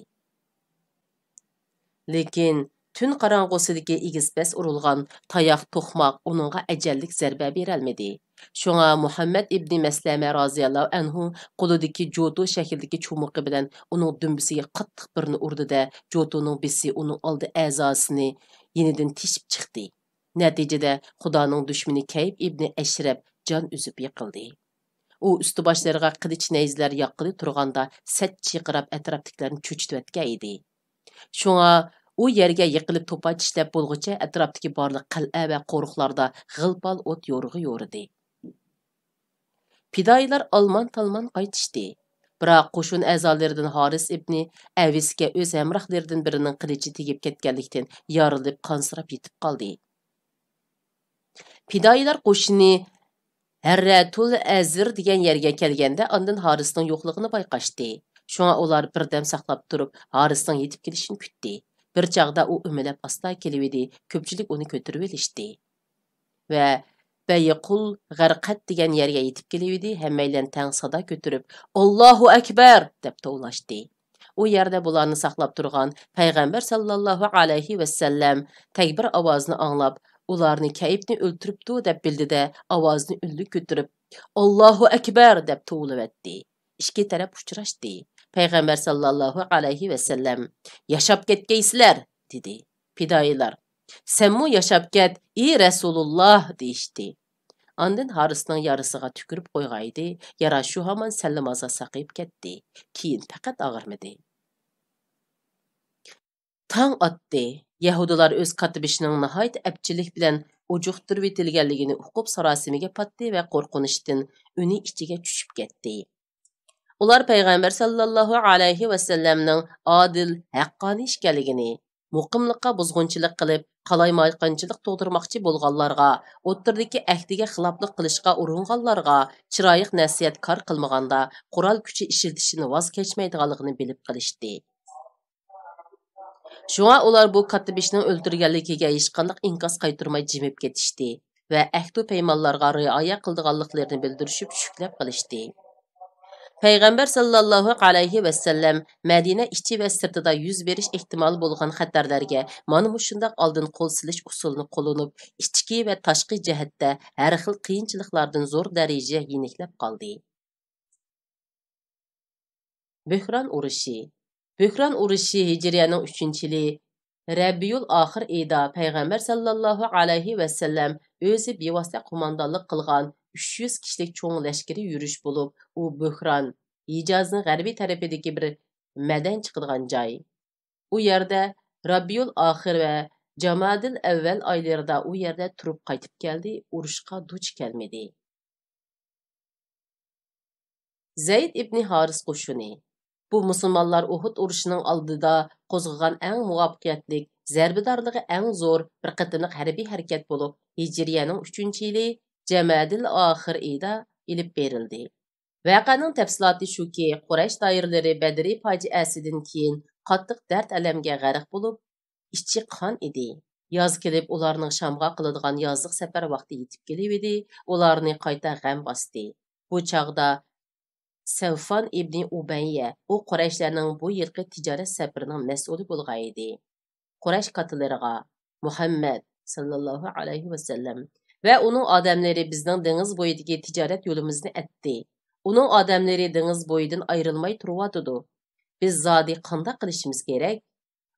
لېكىن تۈن قاراڭغۇسىدىكى ئېگىز-پەس ئۇرۇلغان تاياق توقماق ئۇنىڭغا ئەجەللىك زەربە بېرەلمىدى. شۇڭا مۇھەممەد ئىبنى مەسلەمە رازىياللاھۇ ئەنھۇ قولىدىكى جوتۇ شەكلىدىكى چومىقى بىلەن ئۇنىڭ دۈمبىسىگە قاتتىق بىرنى ئۇردى-دە، جوتۇنىڭ بىسى ئۇنىڭ ئالدى ئەزاسىنى يېنىدىن تېشىپ چىقتى. نەتىجىدە، خۇدانىڭ دۈشمىنى كەيپ ئىبنى ئەشرەپ جان ئۈزۈپ يىقىلدى. ئۇ ئۈستى-باشلىرىغا قىلىچ نەيزىلەر ياققىلى تۇرغاندا سەت چىرقىراپ ئەتراپتىكىلەرنى چۆچۈتۈۋەتكەن ئىدى. شۇڭا ئۇ يەرگە يىقىلىپ توپا چىشلەپ بولغۇچە ئەتراپتىكى بارلىق قەلئە ۋە قورۇقلاردا غىل-پال ئوت يورۇغى يورۇدى. پىدائىيلار ئالمان-تالمان قايتىشتى. بىراق قوشۇن ئەزالىرىدىن ھارىس ئىبنى ئەۋسكە ئۆز ھەمراھلىرىدىن بىرىنىڭ قىلىچى تېگىپ كەتكەنلىكتىن يارىلىپ قانسىراپ يېتىپ قالدى. پىدائىيلار قوشۇنى ھەررەتۇل ئەزىر دېگەن يەرگە كەلگەندە، ئاندىن ھارىسنىڭ يوقلۇقىنى بايقاشتى. شۇڭا ئۇلار بىردەم ساقلاپ تۇرۇپ، ھارىسنىڭ يېتىپ كېلىشىنى كۈتتى. بىر چاغدا ئۇ ئۆمىلەپ ئاستا كېلىۋىدى، كۆپچىلىك ئۇنى كۆتۈرۈۋېلىشتى. ۋە بەيقۇل غەرقەت دېگەن يەرگە يېتىپ كېلىۋىدى، ھەممەيلەن تەڭ سادا كۆتۈرۈپ، «ئاللاھۇ ئەكبەر!» دەپ توۋلاشتى. ئۇ يەردە بۇلارنى ساقلاپ تۇرغان پەيغەمبەر ساللاللاھۇ ئەلەيھى ۋەسەللەم تەكبىر ئاۋازىنى ئاڭلاپ، ئۇلارنى كەيپنى ئۆلتۈرۈپتۇ دەپ بىلدى-دە، ئاۋازىنى ئۈنلۈك كۆتۈرۈپ، «ئاللاھۇ ئەكبەر!» دەپ توۋلىۋەتتى. ئىككى تەرەپ ئۇچراشتى. پەيغەمبەر ساللاللاھۇ ئەلەيھى ۋەسەللەم، «ياشاپ كەتكەيسىلەر!» دېدى. پىدائىيلار، «سەنمۇ ياشاپ كەت، ئى رەسۇلۇللاھ!» دېيىشتى. ئاندىن ھارىسنىڭ يارىسىغا تۈكۈرۈپ قويغانىدى، يارا شۇ ھامان سەللىمازا ساقىيىپ كەتتى. كېيىن پەقەت ئاغرىمىدى. تاڭ ئاتتى. يەھۇدىيلار ئۆز كاتتىبېشىنىڭ ناھايىتى ئەپچىللىك بىلەن ئۇجۇقتۇرۇۋېتىلگەنلىكىنى ئۇقۇپ، ساراسىمىگە پاتتى ۋە قورقۇنچتىن ئۈنى ئىچىگە چۈشۈپ كەتتى. ئۇلار پەيغەمبەر ساللاللاھۇ ئەلەيھى ۋەسەللەمنىڭ ئادىل، ھەققانىي ئىكەنلىكىنى، مۇقىملىققا بۇزغۇنچىلىق قىلىپ، قالايمىقانچىلىق تۇغدۇرماقچى بولغانلارغا، ئوتتۇرىدىكى ئەھدىگە خىلاپلىق قىلىشقا ئۇرۇنغانلارغا چىرايلىق نەسىھەت كار قىلمىغاندا، قورال كۈچى ئىشلىتىشتىن ۋاز كەچمەيدىغانلىقىنى بىلىپ قېلىشتى. شۇڭا ئۇلار بۇ كاتتىبېشىنىڭ ئۆلتۈرگەنلىكىگە ھېچقانداق ئىنكاس قايتۇرماي جىمىپ كېتىشتى ۋە ئەھدۇ پەيمانلارغا رىئايە قىلىدىغانلىقلىرىنى بىلدۈرۈشۈپ چۈشۈكلەپ قېلىشتى. پەيغەمبەر ساللاللاھۇ ئەلەيھى ۋەسەللەم مەدىنە ئىچى ۋە سىرتىدا يۈز بېرىش ئېھتىمالى بولغان خەتەرلەرگە مانا مۇشۇنداق ئالدىن قول سېلىش ئۇسۇلىنى قوللىنىپ، ئىچكى ۋە تاشقى جەھەتتە ھەر خىل قىيىنچىلىقلاردىن زور دەرىجىدە يېنىكلەپ قالدى. بۆھران ئۇرۇشى. بۆھران ئۇرۇشى ھىجرىيەنىڭ ئۈچىنچى يىلى رەبىئۇل ئاخىر ئېيىدا پەيغەمبەر ساللاللاھۇ ئەلەيھى ۋەسەللەم ئۆزى بىۋاسىتە قوماندانلىق قىلغان ئۈچ يۈز كىشىلىك چوڭ لەشكىرىي يۈرۈش بولۇپ، ئۇ بۆھران، ھىجازنىڭ غەربىي تەرىپىدىكى بىر مەدەن چىقىدىغان جاي. ئۇ يەردە رەبىئۇل ئاخىر ۋە جامادىل ئەۋۋەل ئايلىرىدا ئۇ يەردە تۇرۇپ قايتىپ كەلدى، ئۇرۇشقا دۇچ كەلمىدى. زەيد ئىبنى ھارىس قوشۇنى. بۇ مۇسۇلمانلار ئۇھۇد ئۇرۇشىنىڭ ئالدىدا قوزغىغان ئەڭ مۇۋەپپەقىيەتلىك، زەربىدارلىقى ئەڭ زور بىر قېتىملىق ھەربىي ھەرىكەت بولۇپ، ھىجرىيەنىڭ ئۈچىنچى يىلى جەمەدىل ئاخىر ئېيىدا ئېلىپ بېرىلدى. ۋەقەنىڭ تەپسىلاتى شۇكى، قۇرەيش دائىرىلىرى بەدرى پاجىئەسىدىن كېيىن قاتتىق دەرد-ئەلەمگە غەرق بولۇپ، ئىچى قان ئىدى. ياز كېلىپ، ئۇلارنىڭ شامغا قىلىدىغان يازلىق سەپەر ۋاقتى يېتىپ كېلىۋىدى، ئۇلارنى قايتا غەم باستى. بۇ چاغدا سەۋفان ئىبنى ئۇبەييە، ئۇ قۇرەيشلەرنىڭ بۇ يىلقى تىجارەت سەپىرىنىڭ مەسئۇلى بولغانىدى. قۇرەيش كاتتىلىرىغا، مۇھەممەد ساللاللاھۇ ئەلەيھى ۋەسەللەم ۋە ئۇنىڭ ئادەملىرى بىزنىڭ دېڭىز بويىدىكى تىجارەت يولىمىزنى ئەتتى. ئۇنىڭ ئادەملىرى دېڭىز بويىدىن ئايرىلماي تۇرۇۋاتىدۇ. بىز زادى قانداق قىلىشىمىز كېرەك؟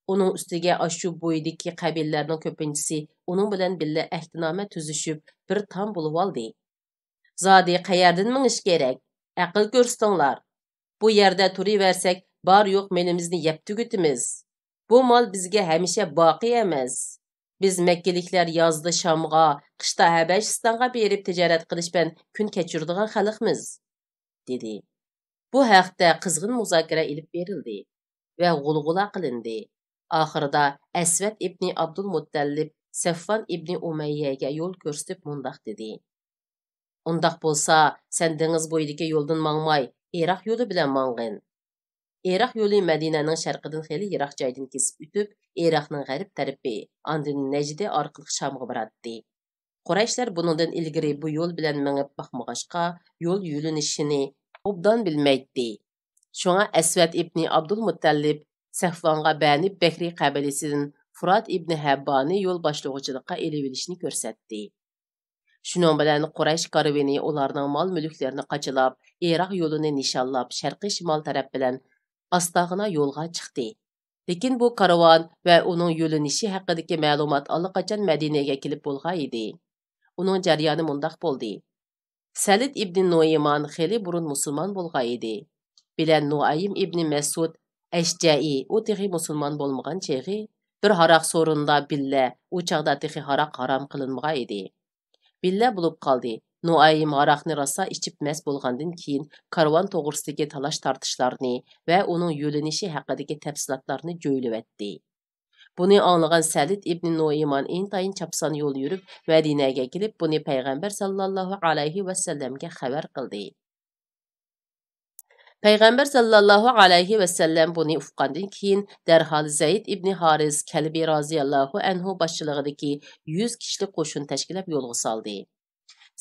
ئۇنىڭ ئۈستىگە ئاشۇ بويىدىكى قەبىلىلەرنىڭ كۆپىنچىسى ئۇنىڭ بىلەن بىللە ئەھدىنامە تۈزۈشۈپ، بىر تام بولۇۋالدى. زادى قەيەردىن مېڭىش كېرەك؟ ئەقىل كۆرسىتىڭلار. بۇ يەردە تۇرۇۋەرسەك، بار-يوق مېلىمىزنى يەپ تۈگىتىمىز. بۇ مال بىزگە ھەمىشە باقىي ئەمەس. بىز مەككىلىكلەر يازدا شامغا، قىشتا ھەبەشىستانغا بېرىپ تىجارەت قىلىش بىلەن كۈن كەچۈرىدىغان خەلقمىز، دېدى. بۇ ھەقتە قىزغىن مۇزاكىرە ئېلىپ بېرىلدى ۋە غۇلغۇلا قىلىندى. ئاخىرىدا ئەسۋەد ئىبنى ئابدۇلمۇتتەلىپ سەفۋان ئىبنى ئۇمەييەگە يول كۆرسىتىپ مۇنداق دېدى: ئۇنداق بولسا، سەن دېڭىز بويىدىكى يولدىن ماڭماي، ئىراق يولى بىلەن ماڭغىن. ئىراق يولى مەدىنەنىڭ شەرقىدىن خېلى يىراق جايدىن كېسىپ ئۆتۈپ، ئىراقنىڭ غەرب تەرىپى، ئاندىن نەجدى ئارقىلىق شامغا باراتتى. قۇرەيشلەر بۇنىڭدىن ئىلگىرى بۇ يول بىلەن مېڭىپ باقمىغاچقا، يول يۆنىلىشىنى ئوبدان بىلمەيتتى. شۇڭا ئەسۋەد ئىبنى ئابدۇلمۇتتەلىپ سەفۋانغا بەنى بەكرى قەبىلىسىدىن فۇرات ئىبنى ھەببانى يول باشلىغۇچىلىققا ئېلىۋېلىشنى كۆرسەتتى. شۇنىڭ بىلەن قۇرەيش كارۋىنى ئۇلارنىڭ مال-مۈلۈكلىرىنى قاچىلاپ، ئىراق يولىنى نىشانلاپ، شەرقىي شىمال تەرەپ بىلەن ئاستاغىنا يولغا چىقتى. لېكىن بۇ كارۋان ۋە ئۇنىڭ يۆنىلىشى ھەققىدىكى مەلۇمات ئاللىقاچان مەدىنىگە كېلىپ بولغان ئىدى. ئۇنىڭ جەريانى مۇنداق بولدى. سەلىت ئىبنى نۇئيمان خېلى بۇرۇن مۇسۇلمان بولغان ئىدى. بىلەن نۇئەيم ئىبنى مەسۇد ئەشجەئى، ئۇ تېخى مۇسۇلمان بولمىغان چېغى، بىر ھاراق سورۇندا بىللە، ئۇ چاغدا تېخى ھاراق ھارام قىلىنمىغان ئىدى. بىللە بولۇپ قالدى. نۇئەيم ھاراقنى راسا ئىچىپ مەست بولغاندىن كېيىن، كارۋان توغرىسىدىكى تالاش-تارتىشلارنى ۋە ئۇنىڭ يۆنىلىشى ھەققىدىكى تەپسىلاتلارنى جۆيلۈۋەتتى. بۇنى ئاڭلىغان سەلىت ئىبنى نۇئيمان ئىنتايىن چاپسان يول يۈرۈپ، مەدىنەگە كېلىپ، بۇنى پەيغەمبەر ساللاللاھۇ ئەلەيھى ۋەسەللەمگە خەۋەر قىلدى. پەيغەمبەر ساللاللاھۇ ئەلەيھى ۋەسەللەم بۇنى ئۇققاندىن كېيىن، دەرھال زەيد ئىبنى ھارىس كەلبى رازىياللاھۇ ئەنھۇ باشچىلىقىدىكى يۈز كىشىلىك قوشۇن تەشكىللەپ يولغا سالدى.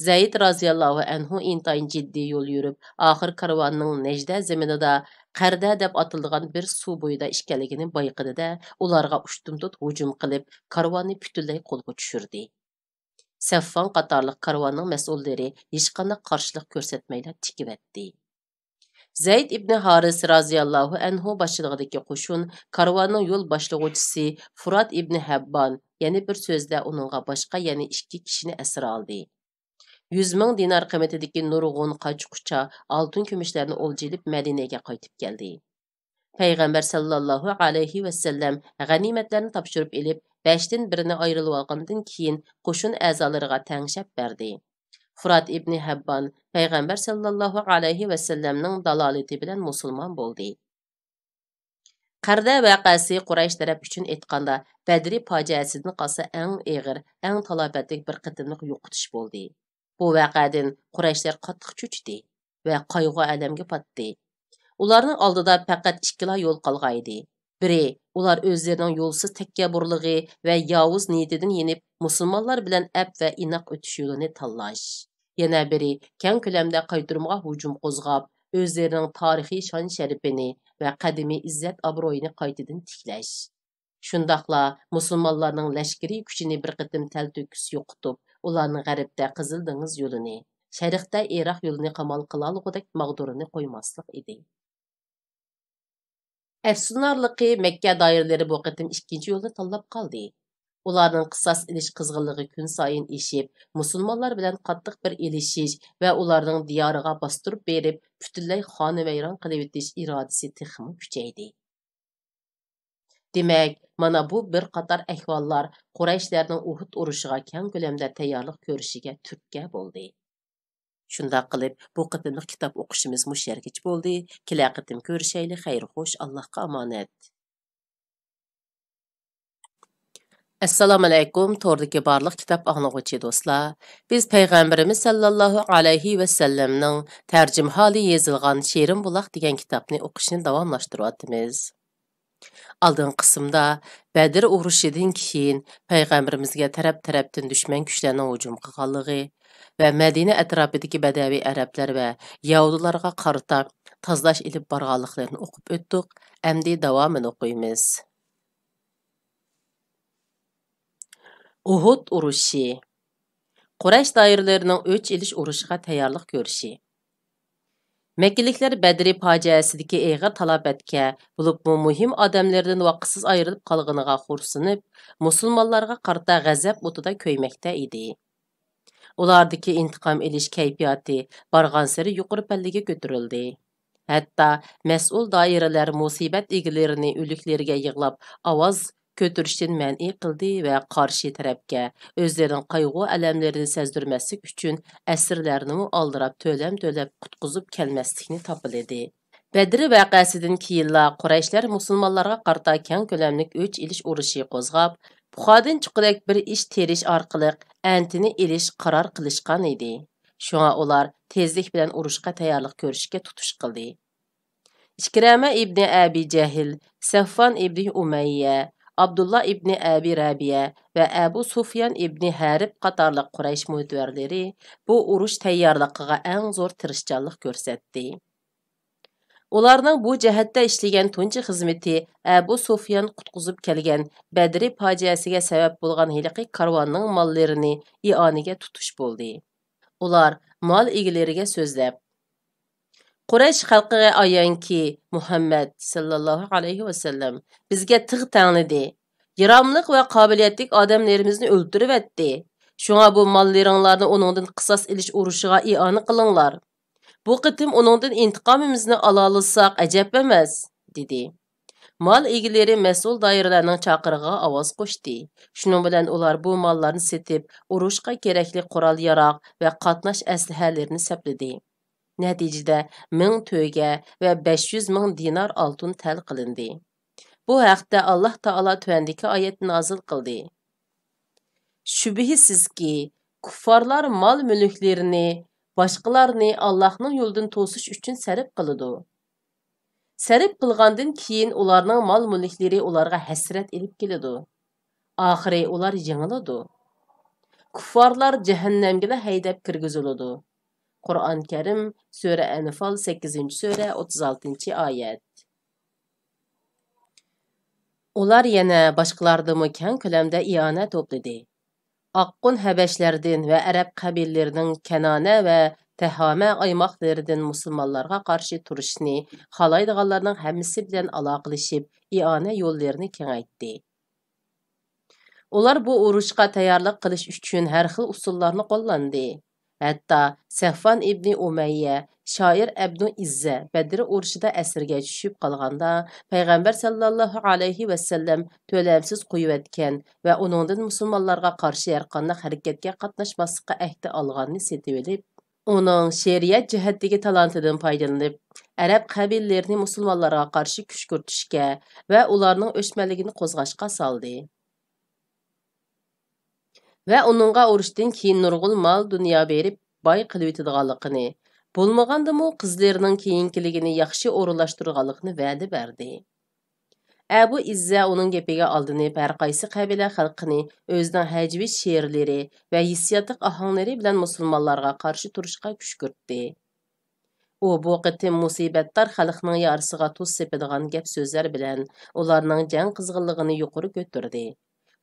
زەيد رازىياللاھۇ ئەنھۇ ئىنتايىن جىددىي يول يۈرۈپ، ئاخىر كارۋاننىڭ نەجدە زېمىنىدا قەردە دەپ ئاتىلىدىغان بىر سۇ بويىدا ئىكەنلىكىنى بايقىدى-دە، ئۇلارغا ئۇشتۇمتۇت ھۇجۇم قىلىپ، كارۋاننى پۈتۈنلەي قولغا چۈشۈردى. سەفۋان قاتارلىق كارۋاننىڭ مەسئۇللىرى ھېچقانداق قارشىلىق كۆرسەتمەيلا تىكىۋەتتى. زەيد ئىبنى ھارىس رازىياللاھۇ ئەنھۇ باشچىلىقىدىكى قوشۇن كارۋاننىڭ يول باشلىغۇچىسى فۇرات ئىبنى ھەببان، يەنى بىر سۆزدە ئۇنىڭغا باشقا يەنە ئىككى كىشىنى ئەسىر ئالدى. يۈز مىڭ دىنار قىممىتىدىكى نۇرغۇن قاچا-قۇچا، ئالتۇن-كۈمۈشلەرنى ئولجا ئېلىپ مەدىنىگە قايتىپ كەلدى. پەيغەمبەر ساللاللاھۇ ئەلەيھى ۋەسەللەم غەنىيمەتلەرنى تاپشۇرۇپ ئېلىپ، بەشتىن بىرىنى ئايرىلىۋالغاندىن كېيىن، قوشۇن ئەزالىرىغا تەڭشەپ بەردى. فۇرات ئىبنى ھەببان پەيغەمبەر ساللاللاھۇ ئەلەيھى ۋەسەللەمنىڭ دالالىتى بىلەن مۇسۇلمان بولدى. قەردە ۋەقەسى قۇرەيش تەرەپ ئۈچۈن ئېيتقاندا، بەدرى پاجىئەسىدىن قالسا ئەڭ ئېغىر، ئەڭ تالاپەتلىك بىر قېتىملىق يوقىتىش بولدى. بۇ ۋەقەدىن قۇرەيشلەر قاتتىق چۆچۈدى ۋە قايغۇ-ئەلەمگە پاتتى. ئۇلارنىڭ ئالدىدا پەقەت ئىككىلا يول قالغانىدى. بىرى، ئۇلار ئۆزلىرىنىڭ يولسىز تەكەببۇرلۇقى ۋە ياۋۇز نىيىتىدىن يېنىپ، مۇسۇلمانلار بىلەن ئەپ ۋە ئىناق ئۆتۈش يولىنى تاللاش. يەنە بىرى، كەڭ كۆلەمدە قايتۇرمىغا ھۇجۇم قوزغاپ، ئۆزلىرىنىڭ تارىخىي شان-شەرىپىنى ۋە قەدىمىي ئىززەت-ئابرۇيىنى قايتىدىن تىكلەش. شۇنداقلا مۇسۇلمانلارنىڭ لەشكىرىي كۈچىنى بىر قېتىم تەلتۆكۈس يوقىتىپ، ئۇلارنىڭ غەربتە قىزىل دېڭىز يولىنى، شەرقتە ئىراق يولىنى قامال قىلالىغۇدەك ماغدۇرىنى قويماسلىق ئىدى. ئەپسۇسلىنارلىقى، مەككە دائىرىلىرى بۇ قېتىم ئىككىنچى يولنى تاللاپ قالدى. ئۇلارنىڭ قىساس ئېلىش قىزغىنلىقى كۈنسايىن ئېشىپ، مۇسۇلمانلار بىلەن قاتتىق بىر ئېلىشىش ۋە ئۇلارنىڭ دىيارىغا باستۇرۇپ بېرىپ، پۈتۈنلەي خانىۋەيران قىلىۋېتىش ئىرادىسى تېخىمۇ كۈچەيدى. دېمەك، مانا بۇ بىر قاتار ئەھۋاللار قۇرەيشلەرنىڭ ئۇھۇد ئۇرۇشىغا كەڭ كۆلەمدە تەييارلىق كۆرۈشىگە تۈرتكە بولدى. شۇنداق قىلىپ، بۇ قېتىملىق كىتاب ئوقۇشىمىز مۇشۇ يەرگىچە بولدى. كېلەر قېتىم كۆرۈشەيلى. خەير خوش، ئاللاھقا ئامانەت. ئەسسالامۇئەلەيكۇم، توردىكى بارلىق كىتاب ئاڭلىغۇچى دوستلار. بىز پەيغەمبىرىمىز ساللاللاھۇ ئەلەيھى ۋەسەللەمنىڭ تەرجىمىھالى يېزىلغان شېرىن بۇلاق دېگەن كىتابنى ئوقۇشنى داۋاملاشتۇرۇۋاتىمىز. ئالدىنقى قىسىمدا بەدر ئۇرۇشىدىن كېيىن پەيغەمبىرىمىزگە تەرەپ-تەرەپتىن دۈشمەن كۈچلەرنىڭ ھۇجۇم قىلغانلىقى ۋە مەدىنە ئەتراپىدىكى بەدەۋىي ئەرەبلەر ۋە يەھۇدىيلارغا قارىتا تازىلاش ئېلىپ بارغانلىقلىرىنى ئوقۇپ ئۆتتۇق. ئەمدى داۋامىنى ئوقۇيمىز. ئۇھۇد ئۇرۇشى. قۇرەيش دائىرىلىرىنىڭ ئۆچ ئېلىش ئۇرۇشىغا تەييارلىق كۆرۈشى. مەككىلىكلەر بەدرى پاجىئەسىدىكى ئېغىر تالاپەتكە، بولۇپمۇ مۇھىم ئادەملىرىدىن ۋاقىتسىز ئايرىلىپ قالغىنىغا خورسىنىپ، مۇسۇلمانلارغا قارىتا غەزەپ ئوتىدا كۆيمەكتە ئىدى. ئۇلاردىكى ئىنتىقام ئېلىش كەيپىياتى بارغانسېرى يۇقىرى پەللىگە كۆتۈرۈلدى. ھەتتا مەسئۇل دائىرىلەر مۇسىبەت ئىگىلىرىنى ئۆلۈكلىرىگە يىغلاپ ئاۋاز كۆتۈرۈشتىن مەنئى قىلدى ۋە قارشى تەرەپكە ئۆزلىرىنىڭ قايغۇ-ئەلەملىرىنى سەزدۈرمەسلىك ئۈچۈن ئەسىرلەرنىمۇ ئالدىراپ تۆلەم تۆلەپ قۇتقۇزۇپ كەلمەسلىكنى تاپىلىدى. بەدر ۋەقەسىدىن كېيىنلا قۇرەيشلەر مۇسۇلمانلارغا قارىتا كەڭ كۆلەملىك ئۆچ ئېلىش ئۇرۇشى قوزغاپ، پۇخادىن چوققىدەك بىر ئىش تېرىش ئارقىلىق ئەنتىنى ئېلىش قارار قىلىشقان ئىدى. شۇڭا ئۇلار تېزلىك بىلەن ئۇرۇشقا تەييارلىق كۆرۈشكە تۇتۇش قىلدى. ئىكرەمە ئىبنى ئەبى جەھىل، سەفۋان ئىبنى ئۇمەييە، ئابدۇللا ئىبنى ئەبى رەبىيە ۋە ئەبۇ سۇفيان ئىبنى ھەرب قاتارلىق قۇرەيش مۆتىۋەرلىرى بۇ ئۇرۇش تەييارلىقىغا ئەڭ زور تىرىشچانلىق كۆرسەتتى. ئۇلارنىڭ بۇ جەھەتتە ئىشلىگەن تۇنجى خىزمىتى ئەبۇ سۇفيان قۇتقۇزۇپ كەلگەن بەدرى پاجىئەسىگە سەۋەب بولغان ھېلىقى كارۋاننىڭ ماللىرىنى ئىئانىگە تۇتۇش بولدى. ئۇلار مال ئىگىلىرىگە سۆزلەپ، قۇرەيش خەلقىگە ئايانكى، مۇھەممەد ساللاللاھۇ ئەلەيھى ۋەسەللەم بىزگە تىغ تەڭلىدى. ياراملىق ۋە قابىلىيەتلىك ئادەملىرىمىزنى ئۆلتۈرۈۋەتتى. شۇڭا بۇ ماللىرىڭلارنى ئۇنىڭدىن قىساس ئېلىش ئۇرۇشىغا ئىئانە قىلىڭلار. بۇ قېتىم ئۇنىڭدىن ئىنتىقامىمىزنى ئالالىساق ئەجەب ئەمەس، دېدى. مال ئىگىلىرى مەسئۇل دائىرىلەرنىڭ چاقىرىقىغا ئاۋاز قوشتى. شۇنىڭ بىلەن ئۇلار بۇ ماللارنى سېتىپ، ئۇرۇشقا كېرەكلىك قورال-ياراغ ۋە قاتناش ئەسلىھەلىرىنى سەپلىدى. نەتىجىدە، مىڭ تۆگە ۋە بەش يۈز مىڭ دىنار ئالتۇن تەل قىلىندى. بۇ ھەقتە ئاللاھ تائالا تۆۋەندىكى ئايەتنى نازىل قىلدى. شۈبھىسىزكى، كۇففارلار مال-مۈلۈكلىرىنى باشقىلارنى ئاللاھنىڭ يولىدىن توسۇش ئۈچۈن سەرپ قىلىدۇ. سەرپ قىلغاندىن كېيىن ئۇلارنىڭ مال-مۈلۈكلىرى ئۇلارغا ھەسرەت ئېلىپ كېلىدۇ. ئاخىرى ئۇلار يېڭىلىدۇ. كۇففارلار جەھەننەمگىلا ھەيدەپ كىرگۈزۈلىدۇ. قۇرئان كەرىم، سۈرە ئەنفال، سەككىزىنچى سۈرە، ئوتتۇز ئالتىنچى ئايەت. ئۇلار يەنە باشقىلاردىنمۇ كەڭ كۆلەمدە ئىئانە توپلىدى. ئاققۇن ھەبەشلەردىن ۋە ئەرەب قەبىلىلىرىنىڭ كەنانە ۋە تەھامە ئايماقلىرىدىن مۇسۇلمانلارغا قارشى تۇرۇشنى خالايدىغانلارنىڭ ھەممىسى بىلەن ئالاقىلىشىپ، ئىئانە يوللىرىنى كېڭەيتتى. ئۇلار بۇ ئۇرۇشقا تەييارلىق قىلىش ئۈچۈن ھەر خىل ئۇسۇللارنى قوللاندى. ھەتتا سەفۋان ئىبنى ئۇمەييە، شائىر ئەبنۇ ئىززە بەدر ئۇرۇشىدا ئەسىرگە چۈشۈپ قالغاندا، پەيغەمبەر ساللاللاھۇ ئەلەيھى ۋەسەللەم تۆلەمسىز قويۇۋەتكەن ۋە ئۇنىڭدىن مۇسۇلمانلارغا قارشى ھەرقانداق ھەرىكەتكە قاتناشماسلىققا ئەھدە ئالغاننى سېتىۋېلىپ، ئۇنىڭ شېئىرىيەت جەھەتتىكى تالانتىدىن پايدىلىنىپ، ئەرەب قەبىلىلىرىنى مۇسۇلمانلارغا قارشى كۈشكۈرتۈشكە ۋە ئۇلارنىڭ ئۆچمەنلىكىنى قوزغاشقا سالدى. ۋە ئۇنىڭغا ئۇرۇشتىن كېيىن نۇرغۇن مال-دۇنيا بېرىپ، باي قىلىۋېتىدىغانلىقىنى، بولمىغاندىمۇ قىزلىرىنىڭ كېيىنكىلىكىنى ياخشى ئورۇنلاشتۇرىدىغانلىقىنى ۋەدە بەردى. ئەبۇ ئىززە ئۇنىڭ گېپىگە ئالدىنىپ، ھەر قايسى قەبىلە خەلقىنى ئۆزىنىڭ ھەجۋىي شېئىرلىرى ۋە ھېسسىياتلىق ئاھاڭلىرى بىلەن مۇسۇلمانلارغا قارشى تۇرۇشقا كۈشكۈرتتى. ئۇ بۇ قېتىم مۇسىبەتدار خەلقنىڭ يارىسىغا تۇز سېپىدىغان گەپ-سۆزلەر بىلەن ئۇلارنىڭ جەڭ قىزغىنلىقىنى يۇقىرى كۆتۈردى.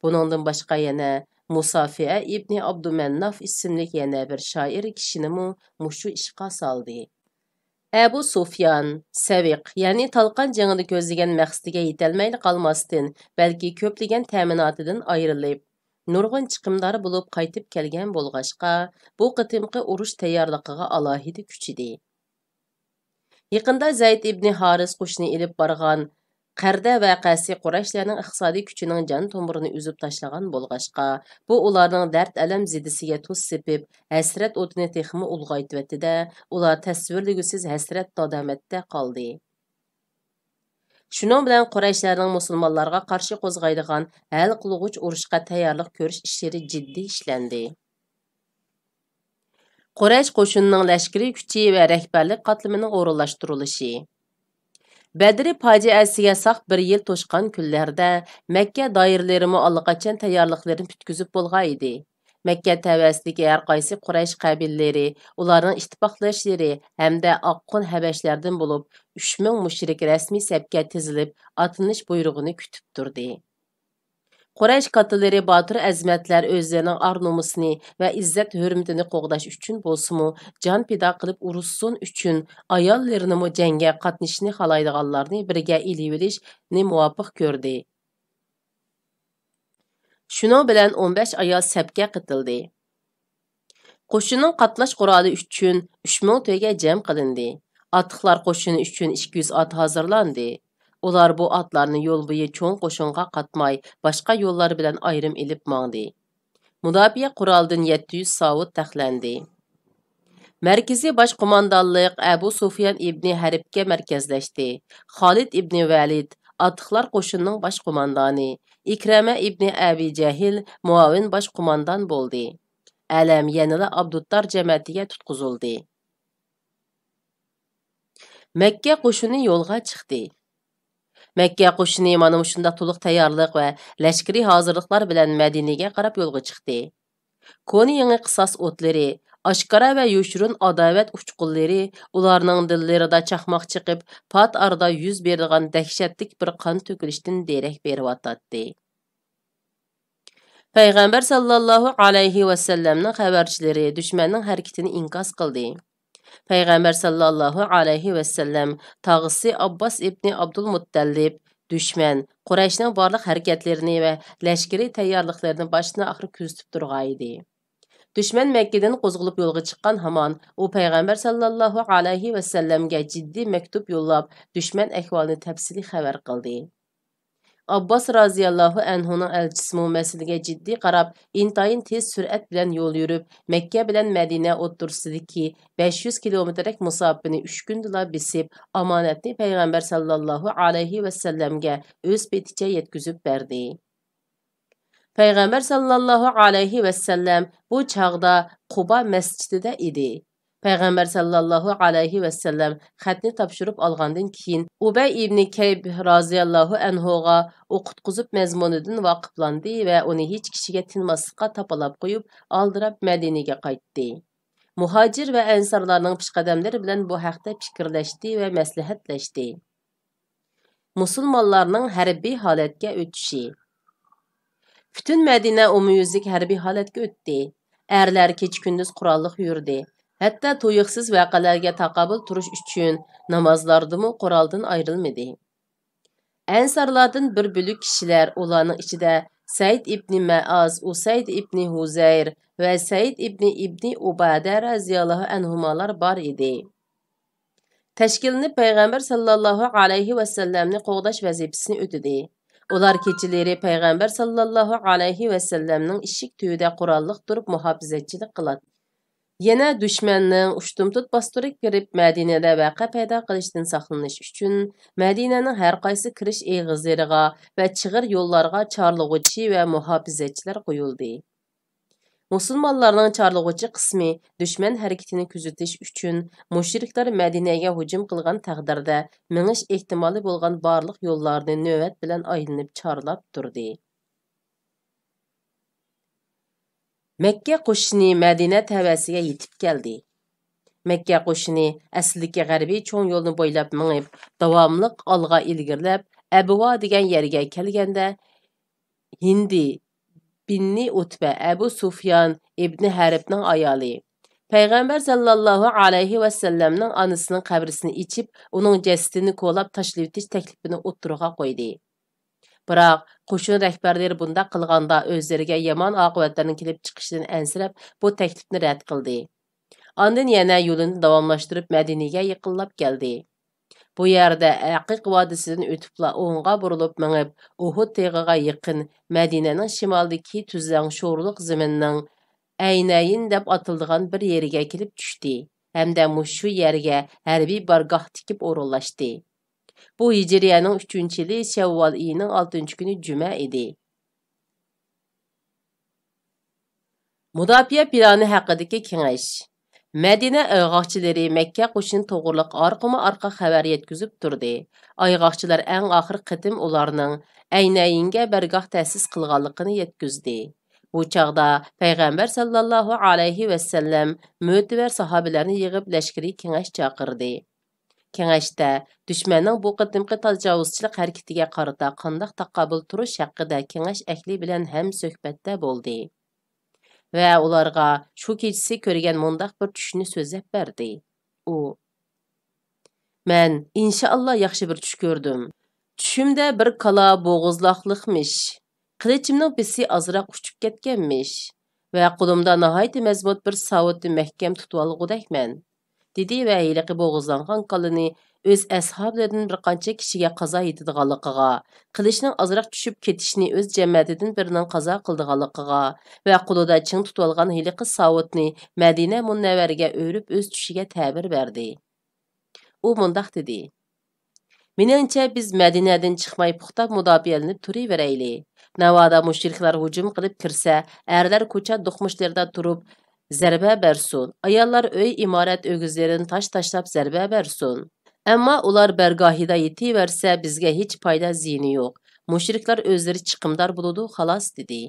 بۇنىڭدىن باشقا يەنە مۇسافىئە ئىبنى ئابدۇمەنناف ئىسىملىك يەنە بىر شائىر كىشىنىمۇ مۇشۇ ئىشقا سالدى. ئەبۇ سۇفيان، سەۋىق، يەنى تالقان جېڭىدا كۆزلىگەن مەقسىتىگە يېتەلمەيلا قالماستىن، بەلكى كۆپلىگەن تەمىناتىدىن ئايرىلىپ، نۇرغۇن چىقىمدار بولۇپ قايتىپ كەلگەن بولغاچقا، بۇ قېتىمقى ئۇرۇش تەييارلىقىغا ئالاھىدە كۈچىدى. يېقىندا زەيد ئىبنى ھارىس قوشۇنى ئېلىپ بارغان قەردە ۋەقەسى قۇرەيشلەرنىڭ ئىقتىسادىي كۈچىنىڭ جان تومۇرىنى ئۈزۈپ تاشلىغان بولغاچقا، بۇ ئۇلارنىڭ دەرد-ئەلەم زېدىسىگە تۇز سېپىپ، ھەسرەت ئوتىنى تېخىمۇ ئۇلغايتىۋەتتى-دە، ئۇلار تەسۋىرلىگۈسىز ھەسرەت-نادامەتتە قالدى. شۇنىڭ بىلەن قۇرەيشلەرنىڭ مۇسۇلمانلارغا قارشى قوزغايدىغان ھەل قىلغۇچ ئۇرۇشقا تەييارلىق كۆرۈش ئىشلىرى جىددىي ئىشلەندى. قۇرەيش قوشۇنىنىڭ لەشكىرىي كۈچى ۋە رەھبەرلىك قاتلىمىنىڭ ئورۇنلاشتۇرۇلۇشى. بەدرى پاجىئەسىگە ساق بىر يىل توشقان كۈنلەردە، مەككە دائىرىلىرىمۇ ئاللىقاچان تەييارلىقلىرىنى پۈتكۈزۈپ بولغان ئىدى. مەككە تەۋەسىدىكى ھەر قايسى قۇرەيش قەبىلىلىرى، ئۇلارنىڭ ئىتتىپاقداشلىرى ھەمدە ئاققۇن ھەبەشلەردىن بولۇپ ئۈچ مىڭ مۇشرىك رەسمىي سەپكە تىزىلىپ، ئاتلىنىش بۇيرۇغىنى كۈتۈپ تۇردى. قۇرەيش كاتتىلىرى باتۇر-ئەزىمەتلەر ئۆزلىرىنىڭ ئار-نومۇسىنى ۋە ئىززەت-ھۆرمىتىنى قوغداش ئۈچۈن بولسىمۇ جان پىدا قىلىپ ئۇرۇشسۇن ئۈچۈن، ئاياللىرىنىمۇ جەڭگە قاتنىشىشنى خالايدىغانلارنى بىرگە ئېلىۋېلىشنى مۇۋاپىق كۆردى. شۇنىڭ بىلەن ئون بەش ئايال سەپكە قېتىلدى. قوشۇننىڭ قاتناش قورالى ئۈچۈن ئۈچ مىڭ تۆگە جەم قىلىندى. ئاتلىقلار قوشۇنى ئۈچۈن ئىككى يۈز ئات ھازىرلاندى. ئۇلار بۇ ئاتلارنى يول بويى چوڭ قوشۇنغا قاتماي، باشقا يوللار بىلەن ئايرىم ئېلىپ ماڭدى. مۇداپىئە قورالىدىن يەتتە يۈز ساۋۇت تەقلەندى. مەركىزىي باش قوماندانلىق ئەبۇ سۇفيان ئىبنى ھەربكە مەركەزلەشتى. خالىد ئىبنى ۋەلىد، ئاتلىقلار قوشۇنىنىڭ باش قوماندانى، ئىكرەمە ئىبنى ئەبى جەھىل مۇئاۋىن باش قوماندان بولدى. ئەلەم يەنىلا ئابدۇتتار جەمەتىگە تۇتقۇزۇلدى. مەككە قوشۇنى يولغا چىقتى. مەككە قوشۇنى مانا مۇشۇنداق تولۇق تەييارلىق ۋە لەشكىرىي ھازىرلىقلار بىلەن مەدىنىگە قاراپ يولغا چىقتى. كونا يېڭى قىساس ئوتلىرى، ئاشكارا ۋە يوشۇرۇن ئاداۋەت ئۇچقۇنلىرى ئۇلارنىڭ دىللىرىدا چاقماق چېقىپ، پات ئارىدا يۈز بېرىدىغان دەھشەتلىك بىر قان تۆكۈلۈشتىن دېرەك بېرىۋاتاتتى. پەيغەمبەر ساللاللاھۇ ئەلەيھى ۋەسەللەمنىڭ خەۋەرچىلىرى دۈشمەننىڭ ھەرىكىتىنى ئىنكاس قىلدى. پەيغەمبەر ساللاللاھۇ ئەلەيھى ۋەسەللەم تاغىسى ئابباس ئىبنى ئابدۇلمۇتتەلىپ، دۈشمەن قۇرەيشنىڭ بارلىق ھەرىكەتلىرىنى ۋە لەشكىرىي تەييارلىقلىرىنى باشتىن ئاخىر كۆزىتىپ تۇرغانىدى. دۈشمەن مەككىدىن قوزغىلىپ يولغا چىققان ھامان، ئۇ پەيغەمبەر ساللاللاھۇ ئەلەيھى ۋەسەللەمگە جىددىي مەكتۇپ يوللاپ، دۈشمەن ئەھۋالىنى تەپسىلىي خەۋەر قىلدى. ئابباس رازىياللاھۇ ئەنھۇنىڭ ئەلچىسىمۇ مەسىلىگە جىددىي قاراپ، ئىنتايىن تېز سۈرئەت بىلەن يول يۈرۈپ، مەككە بىلەن مەدىنە ئوتتۇرىسىدىكى بەش يۈز كىلومېتىرلىك مۇساپىنى ئۈچ كۈندىلا بېسىپ، ئامانەتنى پەيغەمبەر ساللاللاھۇ ئەلەيھى ۋەسەللەمگە ئۆز پېتىچە يەتكۈزۈپ بەردى. پەيغەمبەر ساللاللاھۇ ئەلەيھى ۋەسەللەم بۇ چاغدا قۇبا مەسچىتىدە ئىدى. پەيغەمبەر ساللاللاھۇ ئەلەيھى ۋەسەللەم خەتنى تاپشۇرۇپ ئالغاندىن كېيىن، ئۇبەي ئىبنى كەيب رازىياللاھۇ ئەنھۇغا ئوقۇتقۇزۇپ مەزمۇنىدىن ۋاقىپلاندى ۋە ئۇنى ھېچ كىشىگە تىنماسلىققا تاپىلاپ قويۇپ، ئالدىراپ مەدىنىگە قايتتى. مۇھاجىر ۋە ئەنسارلارنىڭ پېشقەدەملىرى بىلەن بۇ ھەقتە پىكىرلەشتى ۋە مەسلىھەتلەشتى. مۇسۇلمانلارنىڭ ھەربىي ھالەتكە ئۆتۈشى. پۈتۈن مەدىنە ئومۇميۈزلۈك ھەربىي ھالەتكە ئۆتتى. ئەرلەر كېچە-كۈندۈز قوراللىق يۈردى. ھەتتا تۇيۇقسىز ۋەقەلەرگە تاقابىل تۇرۇش ئۈچۈن نامازلاردىمۇ قورالدىن ئايرىلمىدى. ئەنسارلاردىن بىر بۆلەك كىشىلەر، ئۇلارنىڭ ئىچىدە سەئىد ئىبنى مەئاز، ئۇسەيد ئىبنى ھۇزەير ۋە سەئىد ئىبنى، ئىبنى ئۇبادە رەزىياللاھۇ ئەنھۇمالار بار ئىدى. تەشكىللىنىپ پەيغەمبەر ساللاللاھۇ ئەلەيھى ۋەسەللەمنى قوغداش ۋەزىپىسىنى ئۆتىدى. ئۇلار كېچىلىرى پەيغەمبەر ساللاللاھۇ ئەلەيھى ۋەسەللەمنىڭ ئىشىك تۈۋىدە قوراللىق تۇرۇپ مۇھاپىزەتچىلىك قىلاتتى. يەنە دۈشمەننىڭ ئۇشتۇمتۇت باستۇرۇپ كىرىپ، مەدىنىدە ۋەقە پەيدا قىلىشتىن ساقلىنىش ئۈچۈن، مەدىنەنىڭ ھەر قايسى كىرىش ئېغىزلىرىغا ۋە چىغىر يوللارغا چارلىغۇچى ۋە مۇھاپىزەتچىلەر قويۇلدى. مۇسۇلمانلارنىڭ چارلىغۇچى قىسمى دۈشمەن ھەرىكىتىنى كۆزىتىش ئۈچۈن، مۇشرىكلار مەدىنەگە ھۇجۇم قىلغان تەقدىردە، مېڭىش ئېھتىمالى بولغان بارلىق يوللارنى نۆۋەت بىلەن ئايلىنىپ چارلاپ تۇردى. مەككە قوشۇنى مەدىنە تەۋەسىگە يېتىپ كەلدى. مەككە قوشۇنى ئەسلىدىكى غەربىي چوڭ يولنى بويلاپ مېڭىپ، داۋاملىق ئالغا ئىلگىرىلەپ، ئەبۋا دېگەن يەرگە كەلگەندە، ھىندى بىننى ئۇتبە، ئەبۇ سۇفيان ئىبنى ھەربنىڭ ئايالى، پەيغەمبەر ساللاللاھۇ ئەلەيھى ۋەسەللەمنىڭ ئانىسىنىڭ قەبرىسىنى ئېچىپ، ئۇنىڭ جەسىتىنى كولاپ تاشلىۋېتىش تەكلىپىنى ئوتتۇرىغا قويدى. بىراق، قوشۇن رەھبەرلىرى بۇنداق قىلغاندا ئۆزلىرىگە يامان ئاقىۋەتلەرنىڭ كېلىپ چىقىشىدىن ئەنسىرەپ، بۇ تەكلىپنى رەت قىلدى. ئاندىن يەنە يولىنى داۋاملاشتۇرۇپ، مەدىنىگە يېقىنلاپ كەلدى. بۇ يەردە ئەقىق ۋادىسىدىن ئۆتۈپلا ئوڭغا بۇرۇلۇپ مېڭىپ، ئۇھۇد تېغىغا يېقىن، مەدىنەنىڭ شىمالىدىكى تۈزلەڭ شورلۇق زېمىننىڭ ئەينەيىن دەپ ئاتىلىدىغان بىر يېرىگە كېلىپ چۈشتى ھەمدە مۇشۇ يەرگە ھەربىي بارگاھ تىكىپ ئورۇنلاشتى. بۇ ھىجرىيەنىڭ ئۈچىنچى يىلى شەۋۋال ئېيىنىڭ ئالتىنچى كۈنى جۈمە ئىدى. مۇداپىئە پىلانى ھەققىدىكى كېڭەش. مەدىنە ئايغاقچىلىرى مەككە قوشۇنى توغرىلىق ئارقىمۇ ئارقا خەۋەر يەتكۈزۈپ تۇردى. ئايغاقچىلار ئەڭ ئاخىرقى قېتىم ئۇلارنىڭ ئەينەيىنگە بارگاھ تەسىس قىلغانلىقىنى يەتكۈزدى. بۇ چاغدا پەيغەمبەر ساللاللاھۇ ئەلەيھى ۋەسەللەم مۆتىۋەر ساھابىلەرنى يىغىپ، لەشكىرىي كېڭەش چاقىردى. كېڭەشتە دۈشمەننىڭ بۇ قېتىمقى تاجاۋۇزچىلىق ھەرىكىتىگە قارىتا قانداق تاقابىل تۇرۇش ھەققىدە كېڭەش ئەھلى بىلەن ھەمسۆھبەتتە بولدى ۋە ئۇلارغا شۇ كېچىسى كۆرگەن مۇنداق بىر چۈشنى سۆزلەپ بەردى. ئۇ، مەن ئىنشائاللا ياخشى بىر چۈش كۆردۈم. چۈشۈمدە بىر كالا بوغۇزلاقلىقمىش، قىلىچىمنىڭ بىسى ئازراق ئۇچۇپ كەتكەنمىش ۋە قولۇمدا ناھايىتى مەزمۇت بىر ساۋۇتنى مەھكەم تۇتۇۋالغۇدەكمەن، دېدى ۋە ھېلىقى بوغۇزلانغان كالىنى ئۆز ئەسھابلىرىدىن بىر قانچە كىشىگە قازا يېتىدىغانلىقىغا، قىلىچنىڭ ئازراق چۈشۈپ كېتىشىنى ئۆز جەمەتىدىن بىرىنىڭ قازا قىلىدىغانلىقىغا ۋە قولىدا چىڭ تۇتۇۋالغان ھېلىقى ساۋۇتنى مەدىنە مۇنەۋۋەرىگە ئۆرۈپ ئۆز چۈشىگە تەبىر بەردى. ئۇ مۇنداق دېدى: مېنىڭچە، بىز مەدىنەدىن چىقماي پۇختا مۇداپىئەلىنىپ تۇرۇۋېرەيلى. ناۋادا مۇشرىكلار ھۇجۇم قىلىپ كىرسە، ئەرلەر كوچا دوقمۇشلىرىدا تۇرۇپ زەربە بەرسۇن، ئاياللار ئۆي ئىمارەت ئۆگزىلىرىدىن تاش تاشلاپ زەربە بەرسۇن. ئەمما ئۇلار بەرگاھىدا يېتىۋەرسە، بىزگە ھېچ پايدا زىيىنى يوق. مۇشرىكلار ئۆزلىرى چىقىمدار بولىدۇ، خالاس، دېدى.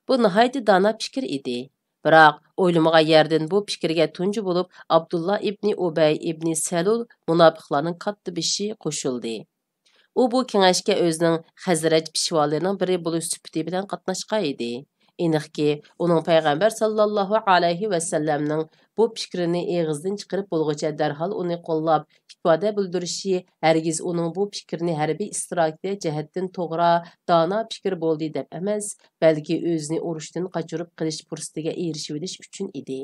بۇ ناھايىتى دانا پىكىر ئىدى. بىراق، ئويلىمىغان يەردىن بۇ پىكىرگە تۇنجى بولۇپ ئابدۇللا ئىبنى ئۇبەي ئىبنى سەلۇل، مۇناپىقلارنىڭ كاتتىبېشى، قوشۇلدى. ئۇ بۇ كېڭەشكە ئۆزىنىڭ خەزرەج پېشۋالىرىنىڭ بىرى بولۇش سۈپىتى بىلەن قاتناشقان ئىدى. ئېنىقكى، ئۇنىڭ پەيغەمبەر ساللاللاھۇ ئەلەيھى ۋەسەللەمنىڭ بۇ پىكرىنى ئېغىزدىن چىقىرىپ بولغۇچە دەرھال ئۇنى قوللاپ، ئىپادە بىلدۈرۈشى ھەرگىز ئۇنىڭ بۇ پىكرىنى ھەربىي ئىستراتېگىيە جەھەتتىن توغرا، دانا پىكىر بولدى دەپ ئەمەس، بەلكى ئۆزىنى ئۇرۇشتىن قاچۇرۇپ قېلىش پۇرسىتىگە ئېرىشىۋېلىش ئۈچۈن ئىدى.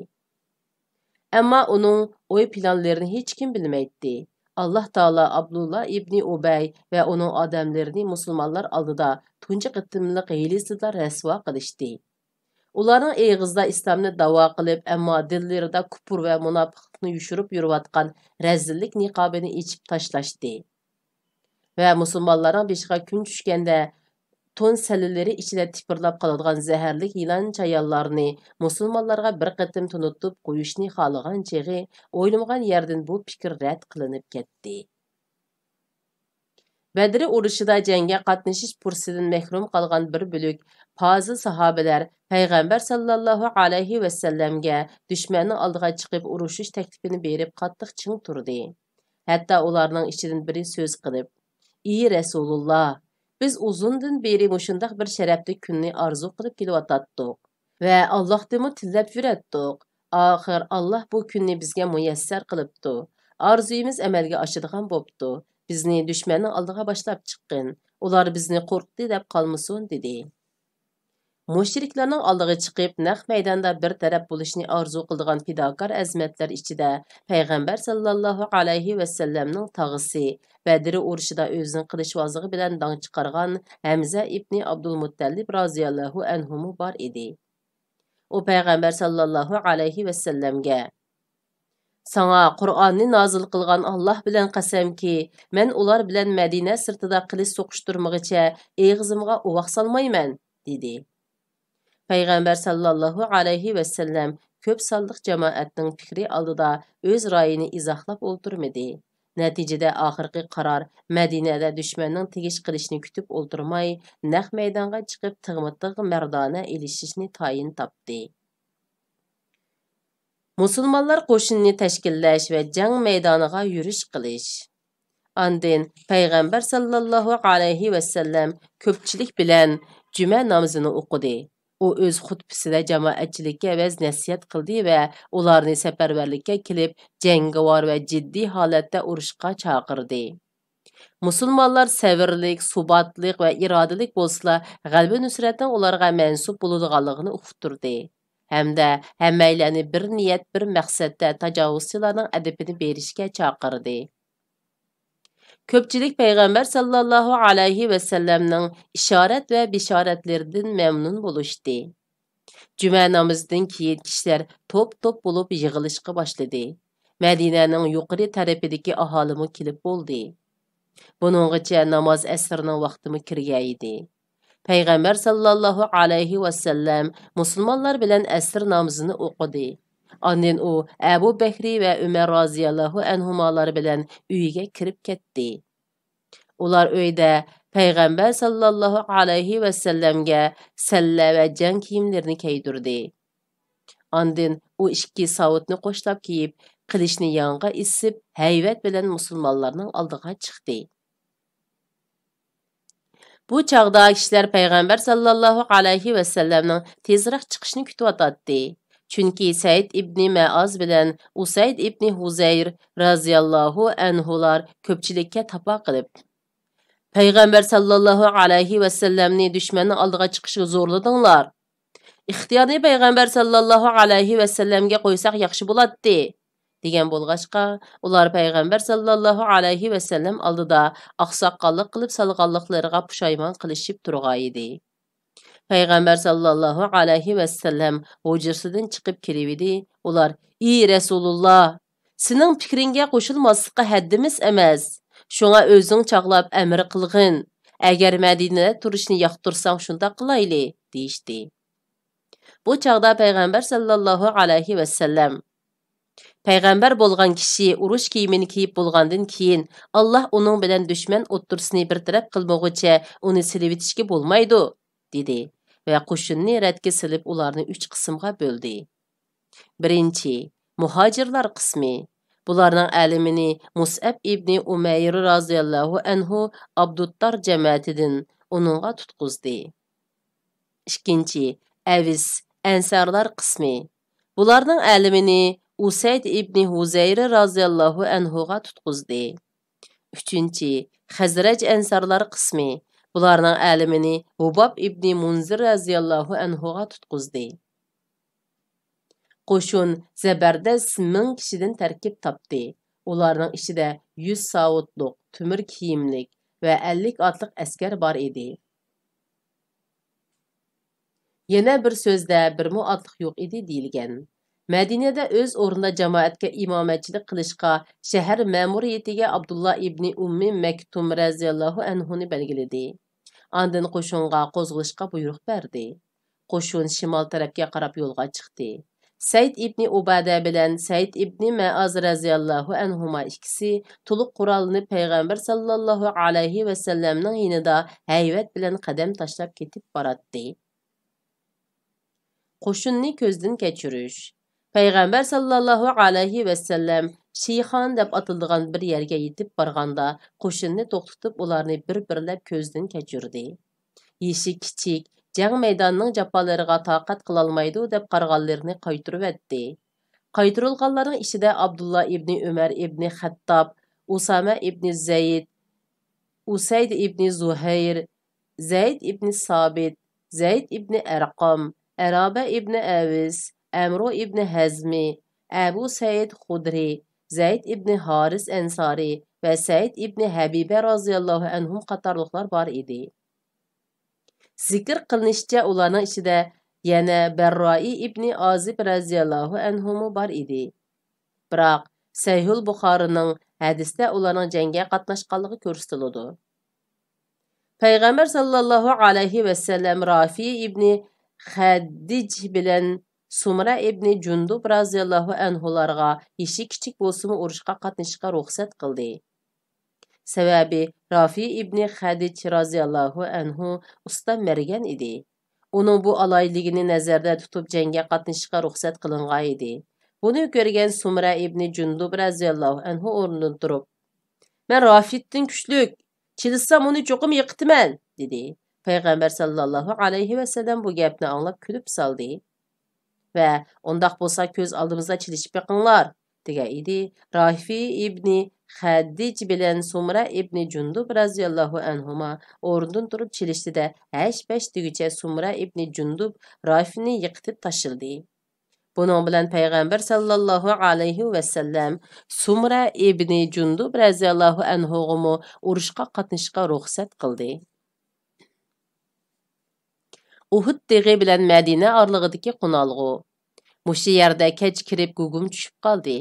ئەمما ئۇنىڭ ئوي پىلانلىرىنى ھېچكىم بىلمەيتتى. ئاللاھ تائالا ئابدۇللا ئىبنى ئۇبەي ۋە ئۇنىڭ ئادەملىرىنى مۇسۇلمانلار ئالدىدا تۇنجى قېتىملىق ھىيلىسىدە رەسۋا قىلىشتى. ئۇلارنىڭ ئېغىزدا ئىسلامنى داۋا قىلىپ، ئەمما دىللىرىدا كۇپۇر ۋە مۇناپىقلىقنى يوشۇرۇپ يۈرۈۋاتقان رەزىللىك نىقابىنى ئېچىپ تاشلاشتى. ۋە مۇسۇلمانلارنىڭ بېشىغا كۈن چۈشكەندە، تون سەللىلىرى ئىچىدە تىپىرلاپ قالىدىغان زەھەرلىك يىلان چايانلارنى مۇسۇلمانلارغا بىر قېتىم تونۇتۇپ قويۇشنى خالىغان چېغى، ئويلىمىغان يەردىن بۇ پىكىر رەت قىلىنىپ كەتتى. بەدرى ئۇرۇشىدا جەڭگە قاتنىشىش پۇرسىتىدىن مەھرۇم قالغان بىر بۆلەك پازىل ساھابىلەر پەيغەمبەر ساللاللاھۇ ئەلەيھى ۋەسەللەمگە دۈشمەننىڭ ئالدىغا چىقىپ ئۇرۇشۇش تەكلىپىنى بېرىپ قاتتىق چىڭ تۇردى. ھەتتا ئۇلارنىڭ ئىچىدىن بىرى سۆز قىلىپ، ئى رەسۇلۇللا، بىز ئۇزۇندىن بېرى مۇشۇنداق بىر شەرەپلىك كۈننى ئارزۇ قىلىپ كېلىۋاتاتتۇق ۋە ئاللاھتىنمۇ تىلەپ يۈرەتتۇق. ئاخىر ئاللاھ بۇ كۈننى بىزگە مۇيەسسەر قىلىپتۇ. ئارزۇيىمىز ئەمەلگە ئاشىدىغان بوپتۇ. بىزنى دۈشمەننىڭ ئالدىغا باشلاپ چىققىن. ئۇلار بىزنى قورقۇتتى دەپ قالمىسۇن، دېدى. مۇشرىكلارنىڭ ئالدىغا چىقىپ، نەق مەيداندا بىر تەرەپ بولۇشنى ئارزۇ قىلىدىغان پىداكار ئەزىمەتلەر ئىچىدە پەيغەمبەر ساللاللاھۇ ئەلەيھى ۋەسەللەمنىڭ تاغىسى، بەدرى ئۇرۇشىدا ئۆزىنىڭ قىلىچۋازلىقى بىلەن داڭ چىقارغان ھەمزە ئىبنى ئابدۇلمۇتتەلىب رازىياللاھۇ ئەنھۇمۇ بار ئىدى. ئۇ پەيغەمبەر ساللاللاھۇ ئەلەيھى ۋەسەللەمگە، ساڭا قۇرئاننى نازىل قىلغان ئاللاھ بىلەن قەسەمكى، مەن ئۇلار بىلەن مەدىنە سىرتىدا قىلىچ سوقۇشتۇرمىغىچە ئېغىزىمغا ئۇۋاق سالمايمەن، دېدى. پەيغەمبەر ساللاللاھۇ ئەلەيھى ۋەسەللەم كۆپ سانلىق جامائەتنىڭ پىكرى ئالدىدا ئۆز رايىنى ئىزاھلاپ ئولتۇرمىدى. نەتىجىدە ئاخىرقى قارار مەدىنەدە دۈشمەننىڭ تېگىش قىلىشىنى كۈتۈپ ئولتۇرماي، نەق مەيدانغا چىقىپ تىغمۇتىغ مەردانە ئېلىشىشنى تايىن تاپتى. مۇسۇلمانلار قوشۇنىنى تەشكىللەش ۋە جەڭ مەيدانىغا يۈرۈش قىلىش. ئاندىن پەيغەمبەر ساللاللاھۇ ئەلەيھى ۋەسەللەم كۆپچىلىك بىلەن جۈمە نامىزىنى ئوقۇدى. ئۇ ئۆز خۇتبىسىدە جامائەتچىلىككە ۋەز-نەسىھەت قىلدى ۋە ئۇلارنى سەپەرۋەرلىككە كېلىپ، جەڭگىۋار ۋە جىددىي ھالەتتە ئۇرۇشقا چاقىردى. مۇسۇلمانلار سەۋرلىك، سۇباتلىق ۋە ئىرادىلىك بولسىلا، غەلىبە-نۇسرەتنىڭ ئۇلارغا مەنسۇپ بولىدىغانلىقىنى ئۇقتۇردى ھەمدە ھەممەيلەننى بىر نىيەت، بىر مەقسەتتە تاجاۋۇزچىلارنىڭ ئەدىپىنى بېرىشكە چاقىردى. كۆپچىلىك پەيغەمبەر ساللاللاھۇ ئەلەيھى ۋەسەللەمنىڭ ئىشارەت ۋە بېشارەتلىرىدىن مەمنۇن بولۇشتى. جۈمە نامىزىدىن كېيىن كىشىلەر توپ-توپ بولۇپ يىغىلىشقا باشلىدى. مەدىنەنىڭ يۇقىرى تەرىپىدىكى ئاھالىمۇ كېلىپ بولدى. بۇنىڭغىچە ناماز ئەسىرنىڭ ۋاقتىمۇ كىرگەنىدى. پەيغەمبەر ساللاللاھۇ ئەلەيھى ۋەسەللەم مۇسۇلمانلار بىلەن ئەسىر نامىزىنى ئوقۇدى. ئاندىن ئۇ ئەبۇ بەكرى ۋە ئۆمەر رازىياللاھۇ ئەنھۇمالار بىلەن ئۆيىگە كىرىپ كەتتى. ئۇلار ئۆيدە پەيغەمبەر ساللاللاھۇ ئەلەيھى ۋەسەللەمگە سەللە ۋە جەڭ كىيىملىرىنى كىيدۈردى. ئاندىن ئۇ ئىككى ساۋۇتنى قوشلاپ كىيىپ، قىلىچنى ياڭغا ئېسىپ، ھەيۋەت بىلەن مۇسۇلمانلارنىڭ ئالدىغا چىقتى. بۇ چاغدا كىشىلەر پەيغەمبەر ساللاللاھۇ ئەلەيھى ۋەسەللەمنىڭ تېزراق چىقىشىنى كۈتۈۋاتاتتى. چۈنكى سەئىد ئىبنى مەئاز بىلەن ئۇسەيد ئىبنى ھۇزەير رازىياللاھۇ ئەنھۇلار كۆپچىلىككە تاپا قىلىپ، پەيغەمبەر ساللاللاھۇ ئەلەيھى ۋەسەللەمنى دۈشمەننىڭ ئالدىغا چىقىشىغا زورلىدىڭلار. ئىختىيارنى پەيغەمبەر ساللاللاھۇ ئەلەيھى ۋەسەللەمگە قويساق ياخشى بولاتتى، دېگەن بولغاچقا، ئۇلار پەيغەمبەر ساللاللاھۇ ئەلەيھى ۋەسەللەم ئالدىدا ئاقساقاللىق قىلىپ سالغانلىقلىرىغا پۇشايمان قىلىشىپ تۇرغانىدى. پەيغەمبەر ساللاللاھۇ ئەلەيھى ۋەسەللەم ھۇجرىسىدىن چىقىپ كېلىۋىدى. ئۇلار، ئى رەسۇلۇللا، سېنىڭ پىكرىڭگە قوشۇلماسلىققا ھەددىمىز ئەمەس. شۇڭا ئۆزۈڭ چاغلاپ ئەمىر قىلغىن. ئەگەر مەدىنىدە تۇرۇشنى ياقتۇرساڭ، شۇنداق قىلايلى» دېيىشتى. بۇ چاغدا پەيغەمبەر ساللاللاھۇ ئەلەيھى ۋەسەللەم، «پەيغەمبەر بولغان كىشى ئۇرۇش كىيىمىنى كىيىپ بولغاندىن كېيىن، ئاللاھ ئۇنىڭ بىلەن دۈشمەن ئوتتۇرىسىنى بىر تەرەپ قىلمىغۇچە ئۇنى سېلىۋېتىشكە بولمايدۇ» دېدى ۋە قوشۇننى رەتكە سېلىپ، ئۇلارنى ئۈچ قىسىمغا بۆلدى. بىرىنچى، مۇھاجىرلار قىسمى. بۇلارنىڭ ئەلىمىنى مۇسئەب ئىبنى ئۇمەير رازىياللاھۇ ئەنھۇ ئابدۇتتار جەمەتىدىن ئۇنىڭغا تۇتقۇزدى. ئىككىنچى، ئەۋس، ئەنسارلار قىسمى. بۇلارنىڭ ئەلىمىنى ئۇسەيد ئىبنى ھۇزەير رازىياللاھۇ ئەنھۇغا تۇتقۇزدى. ئۈچىنچى، خەزرەج ئەنسارلار قىسمى. بۇلارنىڭ ئەلىمىنى ھۇباب ئىبنى مۇنزىر رازىياللاھۇ ئەنھۇغا تۇتقۇزدى. قوشۇن زەبەردەس مىڭ كىشىدىن تەركىب تاپتى. ئۇلارنىڭ ئىچىدە يۈز ساۋۇتلۇق، تۆمۈر كىيىملىك ۋە ئەللىك ئاتلىق ئەسكەر بار ئىدى. يەنە بىر سۆزدە بىر مو ئاتلىق يوق ئىدى دېيىلگەن. مەدىنىدە ئۆز ئورنىدا جامائەتكە ئىمامەتچىلىك قىلىشقا شەھەر مەمۇرىيىتىگە ئابدۇللا ئىبنى ئۇممى مەكتۇم رەزىياللاھۇ ئەنھۇنى بەلگىلىدى. ئاندىن قوشۇنغا قوزغىلىشقا بۇيرۇق بەردى. قوشۇن شىمال تەرەپكە قاراپ يولغا چىقتى. سەيد ئىبنى ئۇبادە بىلەن سەيد ئىبنى مەئاز رەزىياللاھۇ ئەنھۇما ئىككىسى تولۇق قوراللىنىپ پەيغەمبەر ساللاللاھۇ ئەلەيھى ۋەسەللەمنىڭ يېنىدا ھەيۋەت بىلەن قەدەم تاشلاپ كېتىپ باراتتى. قوشۇننى كۆزدىن كەچۈرۈش. پەيغەمبەر ساللاللاھۇ ئەلەيھى ۋەسەللەم شىخان دەپ ئاتىلىدىغان بىر يەرگە يېتىپ بارغاندا، قوشۇننى توختىتىپ، ئۇلارنى بىر-بىرلەپ كۆزدىن كەچۈردى. يېشى كىچىك، جەڭ مەيدانىنىڭ جاپالىرىغا تاقەت قىلالمايدۇ دەپ قارىغانلىرىنى قايتۇرۇۋەتتى. قايتۇرۇلغانلارنىڭ ئىچىدە ئابدۇللا ئىبنى ئۆمەر ئىبنى خەتتاب، ئۇسامە ئىبنى زەيد، ئۇسەيد ئىبنى زۇھەير، زەيد ئىبنى سابىت، زەيد ئىبنى ئەرقام، ئەرابە ئىبنى ئەۋس، ئەمرۇ ئىبنى ھەزمى، ئەبۇ سەئىد خۇدرى، زەيد ئىبنى ھارىس ئەنسارى ۋە سەئىد ئىبنى ھەبىبە رازىياللاھۇ ئەنھۇم قاتارلىقلار بار ئىدى. زىكىر قىلىنىشىچە، ئۇلارنىڭ ئىچىدە يەنە بەررائى ئىبنى ئازىب رەزىياللاھۇ ئەنھۇمۇ بار ئىدى. بىراق، سەھىھۇل بۇخارىنىڭ ھەدىستە ئۇلارنىڭ جەڭگە قاتناشقانلىقى كۆرسىتىلىدۇ. پەيغەمبەر ساللاللاھۇ ئەلەيھى ۋەسەللەم رافىي ئىبنى خەدىج بىلەن سۇمرە ئىبنى جۇندۇب رازىياللاھۇ ئەنھۇلارغا يېشى كىچىك بولسىمۇ ئۇرۇشقا قاتنىشىشقا رۇخسەت قىلدى. سەۋەبى، رافىي ئىبنى خەدىج رازىياللاھۇ ئەنھۇ ئۇستا مەرگەن ئىدى. ئۇنىڭ بۇ ئالاھىدىلىكىنى نەزەردە تۇتۇپ، جەڭگە قاتنىشىشقا رۇخسەت قىلىنغان ئىدى. بۇنى كۆرگەن سۇمرە ئىبنى جۇندۇب رازىياللاھۇ ئەنھۇ ئورنىدىن تۇرۇپ، «مەن رافىدتىن كۈچلۈك، چېلىشسام ئۇنى چوقۇم يىقىتىمەن» دېدى. پەيغەمبەر ساللاللاھۇ ئەلەيھى ۋەسەللەم بۇ گەپنى ئاڭلاپ كۈلۈپ سالدى ۋە، «ئۇنداق بولسا كۆز ئالدىمىزدا چېلىشىپ بېقىڭلار» دېگەن ئىدى. رافىي ئىبنى خەدىج بىلەن سۇمرە ئىبنى جۇندۇب رازىياللاھۇ ئەنھۇما ئورنىدىن تۇرۇپ چېلىشتى-دە، ھەش-پەش دېگۈچە سۇمرە ئىبنى جۇندۇب رافىينى يىقىتىپ تاشلىدى. بۇنىڭ بىلەن پەيغەمبەر ساللاللاھۇ ئەلەيھى ۋەسەللەم سۇمرە ئىبنى جۇندۇب رەزىياللاھۇ ئەنھۇغىمۇ ئۇرۇشقا قاتنىشىشقا رۇخسەت قىلدى. ئۇھۇد تېغى بىلەن مەدىنە ئارىلىقىدىكى قونالغۇ. مۇشۇ يەردە كەچ كىرىپ، گۇگۇم چۈشۈپ قالدى.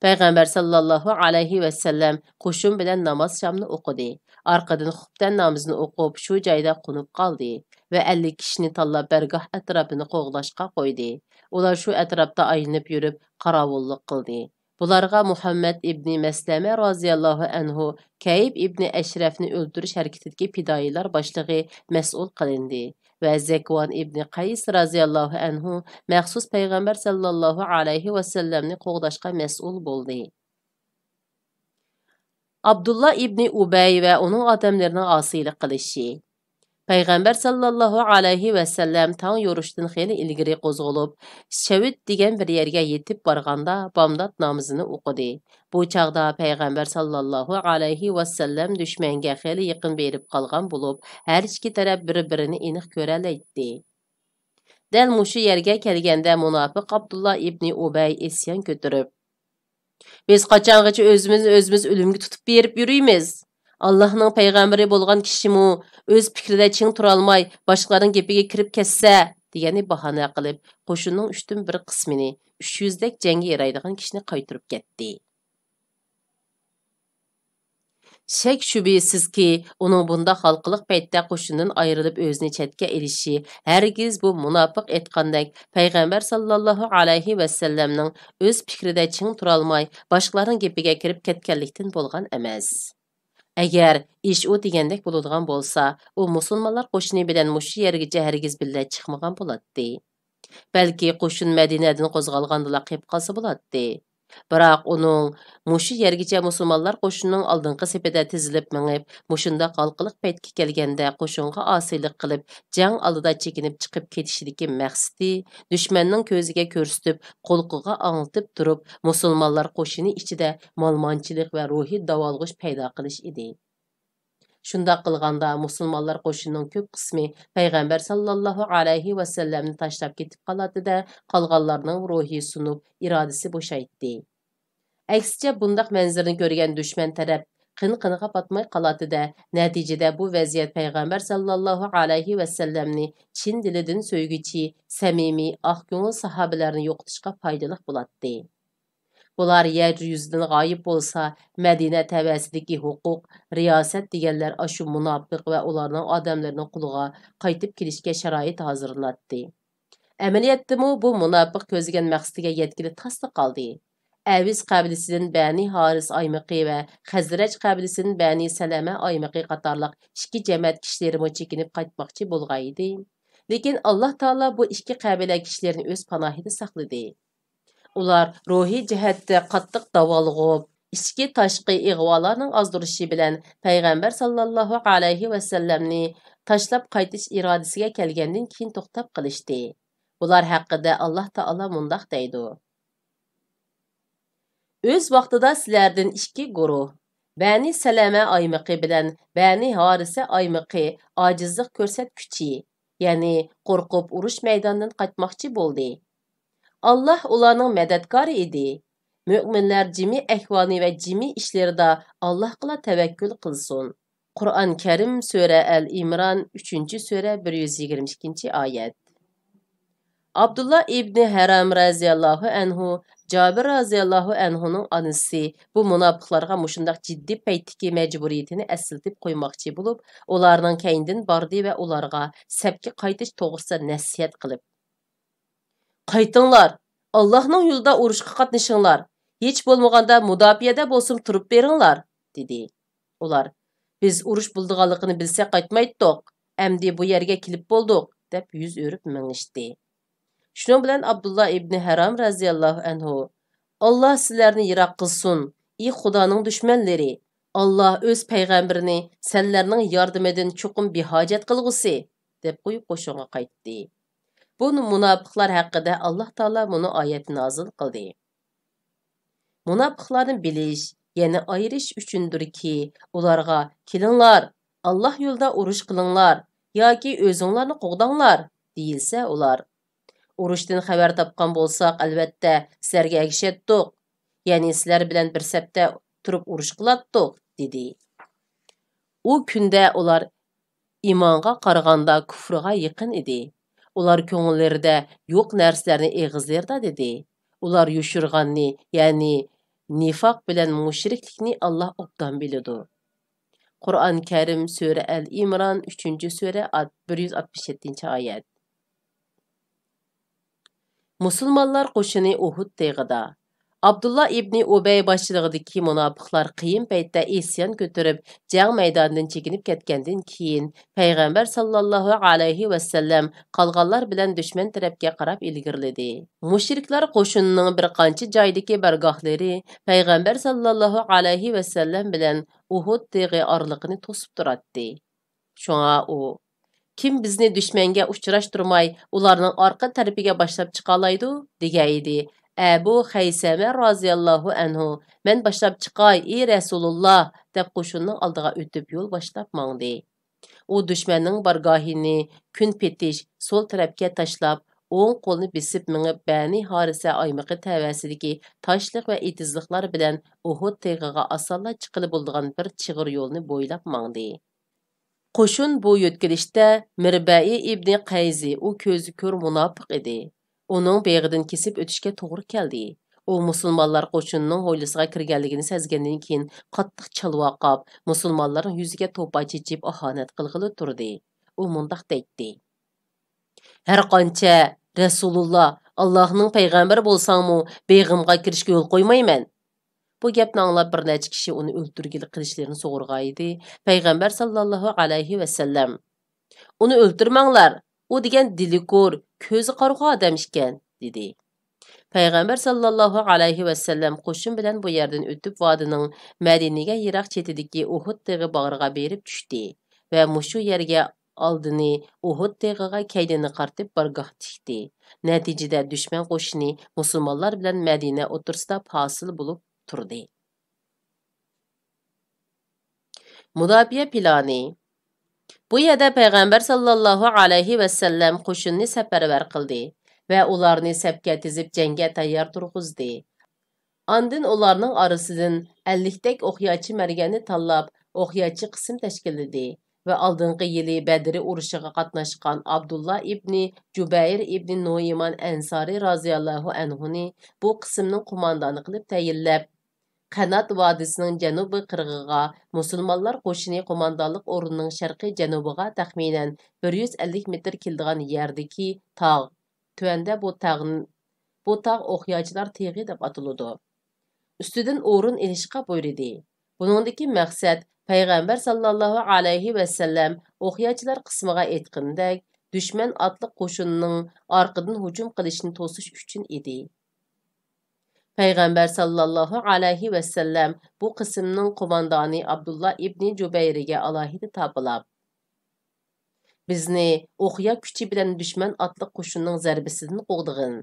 پەيغەمبەر ساللاللاھۇ ئەلەيھى ۋەسەللەم قوشۇن بىلەن ناماز شامنى ئوقۇدى. ئارقىدىن خۇپتەن نامىزىنى ئوقۇپ، شۇ جايدا قونۇپ قالدى ۋە ئەللىك كىشىنى تاللاپ، بەرگاھ ئەتراپىنى قوغداشقا قويدى. ئۇلار شۇ ئەتراپتا ئايلىنىپ يۈرۈپ، قاراۋۇللۇق قىلدى. بۇلارغا مۇھەممەد ئىبنى مەسلەمە رازىياللاھۇ ئەنھۇ، كەئىب ئىبنى ئەشرەفنى ئۆلتۈرۈش ھەرىكىتىدىكى پىدائىيلار باشلىقى مەسئۇل قىلىندى ۋە زەكۋان ئىبنى قەيس رازىياللاھۇ ئەنھۇ مەخسۇس پەيغەمبەر ساللاللاھۇ ئەلەيھى ۋەسەللەمنى قوغداشقا مەسئۇل بولدى. ئابدۇللا ئىبنى ئۇبەي ۋە ئۇنىڭ ئادەملىرىنىڭ ئاسىيلىق قىلىشى. پەيغەمبەر ساللاللاھۇ ئەلەيھى ۋەسەللەم تاڭ يورۇشتىن خېلى ئىلگىرى قوزغىلىپ، شەۋىت دېگەن بىر يەرگە يېتىپ بارغاندا، بامدات نامىزىنى ئوقۇدى. بۇ چاغدا پەيغەمبەر ساللاللاھۇ ئەلەيھى ۋەسەللەم دۈشمەنگە خېلى يېقىن بېرىپ قالغان بولۇپ، ھەر ئىككى تەرەپ بىر-بىرىنى ئېنىق كۆرەلەيتتى. دەل مۇشۇ يەرگە كەلگەندە، مۇناپىق ئابدۇللا ئىبنى ئۇبەي ئىسيان كۆتۈرۈپ، «بىز قاچانغىچە ئۆزىمىزنى ئۆزىمىز ئۆلۈمگە تۇتۇپ بېرىپ يۈرىمىز؟ ئاللاھنىڭ پەيغەمبىرى بولغان كىشىمۇ ئۆز پىكرىدە چىڭ تۇرالماي، باشقىلارنىڭ گېپىگە كىرىپ كەتسە» دېگەننى باھانە قىلىپ، قوشۇننىڭ ئۈچتىن بىر قىسمىنى، ئۈچ يۈزدەك جەڭگە يارايدىغان كىشىنى قايتۇرۇپ كەتتى. شەك-شۈبھىسىزكى، ئۇنىڭ بۇنداق ھالقىلىق پەيتتە قوشۇندىن ئايرىلىپ ئۆزىنى چەتكە ئېلىشى ھەرگىز بۇ مۇناپىق ئېيتقاندەك پەيغەمبەر ساللاللاھۇ ئەلەيھى ۋەسەللەمنىڭ ئۆز پىكرىدە چىڭ تۇرالماي، باشقىلارنىڭ گېپىگە كىرىپ كەتكەنلىكتىن بولغان ئەمەس. ئەگەر ئىش ئۇ دېگەندەك بولىدىغان بولسا، ئۇ مۇسۇلمانلار قوشۇنى بىلەن مۇشۇ يەرگىچە ھەرگىز بىللە چىقمىغان بولاتتى. بەلكى قوشۇن مەدىنەدىن قوزغالغاندىلا قېلىپ قالسا بولاتتى. بىراق ئۇنىڭ مۇشۇ يەرگىچە مۇسۇلمانلار قوشۇنىنىڭ ئالدىنقى سېپىدە تىزىلىپ مېڭىپ، مۇشۇنداق ھالقىلىق پەيتكە كەلگەندە قوشۇنغا ئاسىيلىق قىلىپ، جەڭ ئالدىدا چېكىنىپ چىقىپ كېتىشىدىكى مەقسىتى، دۈشمەننىڭ كۆزىگە كۆرسىتىپ، قۇلىقىغا ئاڭلىتىپ تۇرۇپ، مۇسۇلمانلار قوشۇنى ئىچىدە مالىمانچىلىق ۋە روھىي داۋالغۇش پەيدا قىلىش ئىدى. شۇنداق قىلغاندا، مۇسۇلمانلار قوشۇنىنىڭ كۆپ قىسمى پەيغەمبەر ساللاللاھۇ ئەلەيھى ۋەسەللەمنى تاشلاپ كېتىپ قالاتتى-دە، قالغانلارنىڭ روھى سۇنۇپ، ئىرادىسى بوشايتتى. ئەكسىچە، بۇنداق مەنزىرىنى كۆرگەن دۈشمەن تەرەپ قىن-قىنىغا پاتماي قالاتتى-دە، نەتىجىدە بۇ ۋەزىيەت پەيغەمبەر ساللاللاھۇ ئەلەيھى ۋەسەللەمنى چىن دىلىدىن سۆيگۈچى، سەمىمىي، ئاق كۆڭۈل ساھابىلەرنى يوقىتىشقا پايدىلىق بولاتتى. بۇلار يەر يۈزىدىن غايىب بولسا، مەدىنە تەۋەسىدىكى ھوقۇق، رىياسەت دېگەنلەر ئاشۇ مۇناپىق ۋە ئۇلارنىڭ ئادەملىرىنىڭ قولىغا قايتىپ كېلىشكە شارائىت ھازىرلىناتتى. ئەمەلىيەتتىمۇ بۇ مۇناپىق كۆزلىگەن مەقسىتىگە يەتكىلى تاسلا قالدى. ئەۋس قەبىلىسىدىن بەنى ھارىس ئايمىقى ۋە خەزرەج قەبىلىسىدىن بەنى سەلەمە ئايمىقى قاتارلىق ئىككى جەمەت كىشىلىرىمۇ چېكىنىپ قايتماقچى بولغانىدى. لېكىن ئاللاھ تائالا بۇ ئىككى قەبىلە كىشىلىرىنى ئۆز پاناھىدا ساقلىدى. ئۇلار روھىي جەھەتتە قاتتىق داۋالغۇپ، ئىچكى-تاشقى ئىغۋالارنىڭ ئازدۇرۇشى بىلەن پەيغەمبەر ساللاللاھۇ ئەلەيھى ۋەسەللەمنى تاشلاپ قايتىش ئىرادىسىگە كەلگەندىن كېيىن توختاپ قېلىشتى. بۇلار ھەققىدە ئاللاھ تائالا مۇنداق دەيدۇ: ئۆز ۋاقتىدا سىلەردىن ئىككى گۇرۇھ، بەنى سەلەمە ئايمىقى بىلەن بەنى ھارىسە ئايمىقى ئاجىزلىق كۆرسەتكۈچى، يەنى قورقۇپ ئۇرۇش مەيدانىدىن قاچماقچى بولدى. ئاللاھ ئۇلارنىڭ مەدەتكارى ئىدى. مۆمىنلەر جىمى ئەھۋالى ۋە جىمى ئىشلىرىدا ئاللاھقىلا تەۋەككۈل قىلسۇن. قۇرئان كەرىم، سۈرە ئەل ئىمران، ئۈچىنچى سۈرە، بىر يۈز يىگىرمە ئىككىنچى ئايەت. ئابدۇللا ئىبنى ھەرام رەزىياللاھۇ ئەنھۇ، جابىر رەزىياللاھۇ ئەنھۇنىڭ ئانىسى بۇ مۇناپىقلارغا مۇشۇنداق جىددىي پەيتتىكى مەجبۇرىيىتىنى ئەسلىتىپ قويماقچى بولۇپ، ئۇلارنىڭ كەينىدىن باردى ۋە ئۇلارغا سەپكە قايتىش توغرىسىدا نەسىھەت قىلىپ، قايتىڭلار! ئاللاھنىڭ يولىدا ئۇرۇشقا قاتنىشىڭلار، ھېچ بولمىغاندا مۇداپىئەدە بولسىمۇ تۇرۇپ بېرىڭلار، دېدى. ئۇلار، بىز ئۇرۇش بولىدىغانلىقىنى بىلسەك قايتمايتتۇق، ئەمدى بۇ يەرگە كېلىپ بولدۇق، دەپ يۈز ئۆرۈپ مېڭىشتى. شۇنىڭ بىلەن ئابدۇللا ئىبنى ھەرام رەزىياللاھۇ ئەنھۇ، ئاللاھ سىلەرنى يىراق قىلسۇن، ئى خۇدانىڭ دۈشمەنلىرى! ئاللاھ ئۆز پەيغەمبىرىنى سەنلەرنىڭ ياردىمىدىن چوقۇم بىھاجەت قىلغۇسى، دەپ قويۇپ قوشۇنغا قايتتى. بۇ مۇناپىقلار ھەققىدە ئاللاھ تائالا مۇنۇ ئايەتنى نازىل قىلدى. مۇناپىقلارنى بىلىش، يەنى ئايرىش ئۈچۈندۇركى، ئۇلارغا، كېلىڭلار، ئاللاھ يولىدا ئۇرۇش قىلىڭلار ياكى ئۆزۈڭلارنى قوغداڭلار، دېيىلسە، ئۇلار، ئۇرۇشتىن خەۋەر تاپقان بولساق، ئەلۋەتتە، سىلەرگە ئەگىشەتتۇق، يەنى سىلەر بىلەن بىر سەپتە تۇرۇپ ئۇرۇش قىلاتتۇق، دېدى. ئۇ كۈندە ئۇلار ئىمانغا قارىغاندا كۇفرىغا يېقىن ئىدى. ئۇلار كۆڭۈللىرىدە يوق نەرسىلەرنى ئېغىزلىرىدا دېدى. ئۇلار يوشۇرغاننى، يەنى نىفاق بىلەن مۇشرىكلىكنى ئاللاھ ئوبدان بىلىدۇ. قۇرئان كەرىم، سۈرە ئەل ئىمران، ئۈچىنچى سۈرە، بىر يۈز ئاتمىش يەتتىنچى ئايەت. مۇسۇلمانلار قوشۇنى ئۇھۇد تېغىدا. ئابدۇللا ئىبنى ئۇبەي باشچىلىقىدىكى مۇناپىقلار قىيىن پەيتتە ئىسيان كۆتۈرۈپ، جەڭ مەيدانىدىن چېكىنىپ كەتكەندىن كېيىن، پەيغەمبەر ساللاللاھۇ ئەلەيھى ۋەسەللەم قالغانلار بىلەن دۈشمەن تەرەپكە قاراپ ئىلگىرىلىدى. مۇشرىكلار قوشۇنىنىڭ بىر قانچە جايدىكى بارگاھلىرى پەيغەمبەر ساللاللاھۇ ئەلەيھى ۋەسەللەم بىلەن ئۇھۇد تېغى ئارىلىقىنى توسۇپ تۇراتتى. شۇڭا ئۇ، كىم بىزنى دۈشمەنگە ئۇچراشتۇرماي، ئۇلارنىڭ ئارقا تەرىپىگە باشلاپ چىقالايدۇ؟ دېگەنىدى. ئەبۇ خەيسەمە رازىياللاھۇ ئەنھۇ، مەن باشلاپ چىقاي، ئى رەسۇلۇللا، دەپ قوشۇننىڭ ئالدىغا ئۆتۈپ يول باشلاپ ماڭدى. ئۇ دۈشمەننىڭ بارگاھىنى كۈن پېتىش سول تەرەپكە تاشلاپ، ئوڭ قولىنى بېسىپ مېڭىپ، بەنى ھارىسە ئايمىقى تەۋەسىدىكى تاشلىق ۋە ئېتىزلىقلار بىلەن ئۇھۇد تېغىغا ئاسانلا چىققىلى بولىدىغان بىر چىغىر يولنى بويلاپ ماڭدى. قوشۇن بۇ يۆتكىلىشتە مىربەئى ئىبنى قەيزى، ئۇ كۆزى كۆر مۇناپىق ئىدى. ئۇنىڭ بېغىدىن كېسىپ ئۆتۈشكە توغرا كەلدى. ئۇ مۇسۇلمانلار قوشۇنىنىڭ ھويلىسىغا كىرگەنلىكىنى سەزگەندىن كېيىن، قاتتىق چالۋاقاپ، مۇسۇلمانلارنىڭ يۈزىگە توپا چېچىپ ئاھانەت قىلغىلى تۇردى. ئۇ مۇنداق دەيتتى: «ھەرقانچە رەسۇلۇللا، ئاللاھنىڭ پەيغەمبىرى بولساڭمۇ، بېغىمغا كىرىشكە يول قويمايمەن.» بۇ گەپنى ئاڭلاپ، بىر نەچچە كىشى ئۇنى ئۆلتۈرگىلى قىلىچلىرىنى سۇغۇرغانىدى. پەيغەمبەر ساللاللاھۇ ئەلەيھى ۋەسەللەم: «ئۇنى ئۆلتۈرمەڭلار، ئۇ دېگەن دېلىكور، كۆزى قارىغۇ ئادەم ئىكەن» دېدى. پەيغەمبەر ساللاللاھۇ ئەلەيھى ۋەسەللەم قوشۇن بىلەن بۇ يەردىن ئۆتۈپ، ۋادىنىڭ مەدىنىگە يىراق چېتىدىكى ئۇھۇد تېغى باغرىغا بېرىپ چۈشتى ۋە مۇشۇ يەرگە ئالدىنى ئۇھۇد تېغىغا كەينىنى قارىتىپ بارگاھ تىكتى. نەتىجىدە، دۈشمەن قوشۇنى مۇسۇلمانلار بىلەن مەدىنە ئوتتۇرىسىدا پاسىل بولۇپ تۇردى. مۇداپىئە پىلانى. بۇ يەردە پەيغەمبەر ساللاللاھۇ ئەلەيھى ۋەسەللەم قوشۇننى سەپەرۋەر قىلدى ۋە ئۇلارنى سەپكە تىزىپ، جەڭگە تەييار تۇرغۇزدى. ئاندىن ئۇلارنىڭ ئارىسىدىن ئەللىكتەك ئوقياچى مەرگەننى تاللاپ، ئوقياچى قىسىم تەشكىللىدى ۋە ئالدىنقى يىلى بەدرى ئۇرۇشىغا قاتناشقان ئابدۇللا ئىبنى جۇبەير ئىبنى نۇئيمان ئەنسارى رازىياللاھۇ ئەنھۇنى بۇ قىسىمنىڭ قوماندانى قىلىپ تەيىنلەپ، قەنات ۋادىسىنىڭ جەنۇبىي قىرغىقىغا مۇسۇلمانلار قوشۇنى قوماندانلىق ئورنىنىڭ شەرقىي جەنۇبىغا تەخمىنەن بىر يۈز ئەللىك مېتىر كېلىدىغان يەردىكى تاغ، تۆۋەندە بۇ تاغ، بۇ تاغ ئوقياچىلار تېغى دەپ ئاتىلىدۇ، ئۈستىدىن ئورۇن ئېلىشقا بۇيرۇدى. بۇنىڭدىكى مەقسەت، پەيغەمبەر ساللاللاھۇ ئەلەيھى ۋەسەللەم ئوقياچىلار قىسمىغا ئېيتقىنىدەك، دۈشمەن ئاتلىق قوشۇنىنىڭ ئارقىدىن ھۇجۇم قىلىشىنى توسۇش ئۈچۈن ئىدى. پەيغەمبەر ساللاللاھۇ ئەلەيھى ۋەسەللەم بۇ قىسىمنىڭ قوماندانى ئابدۇللا ئىبنى جۇبەيرگە ئالاھىدە تاپىلاپ، بىزنى ئوقيا كۈچى بىلەن دۈشمەن ئاتلىق قوشۇننىڭ زەربىسىدىن قوغدىغىن.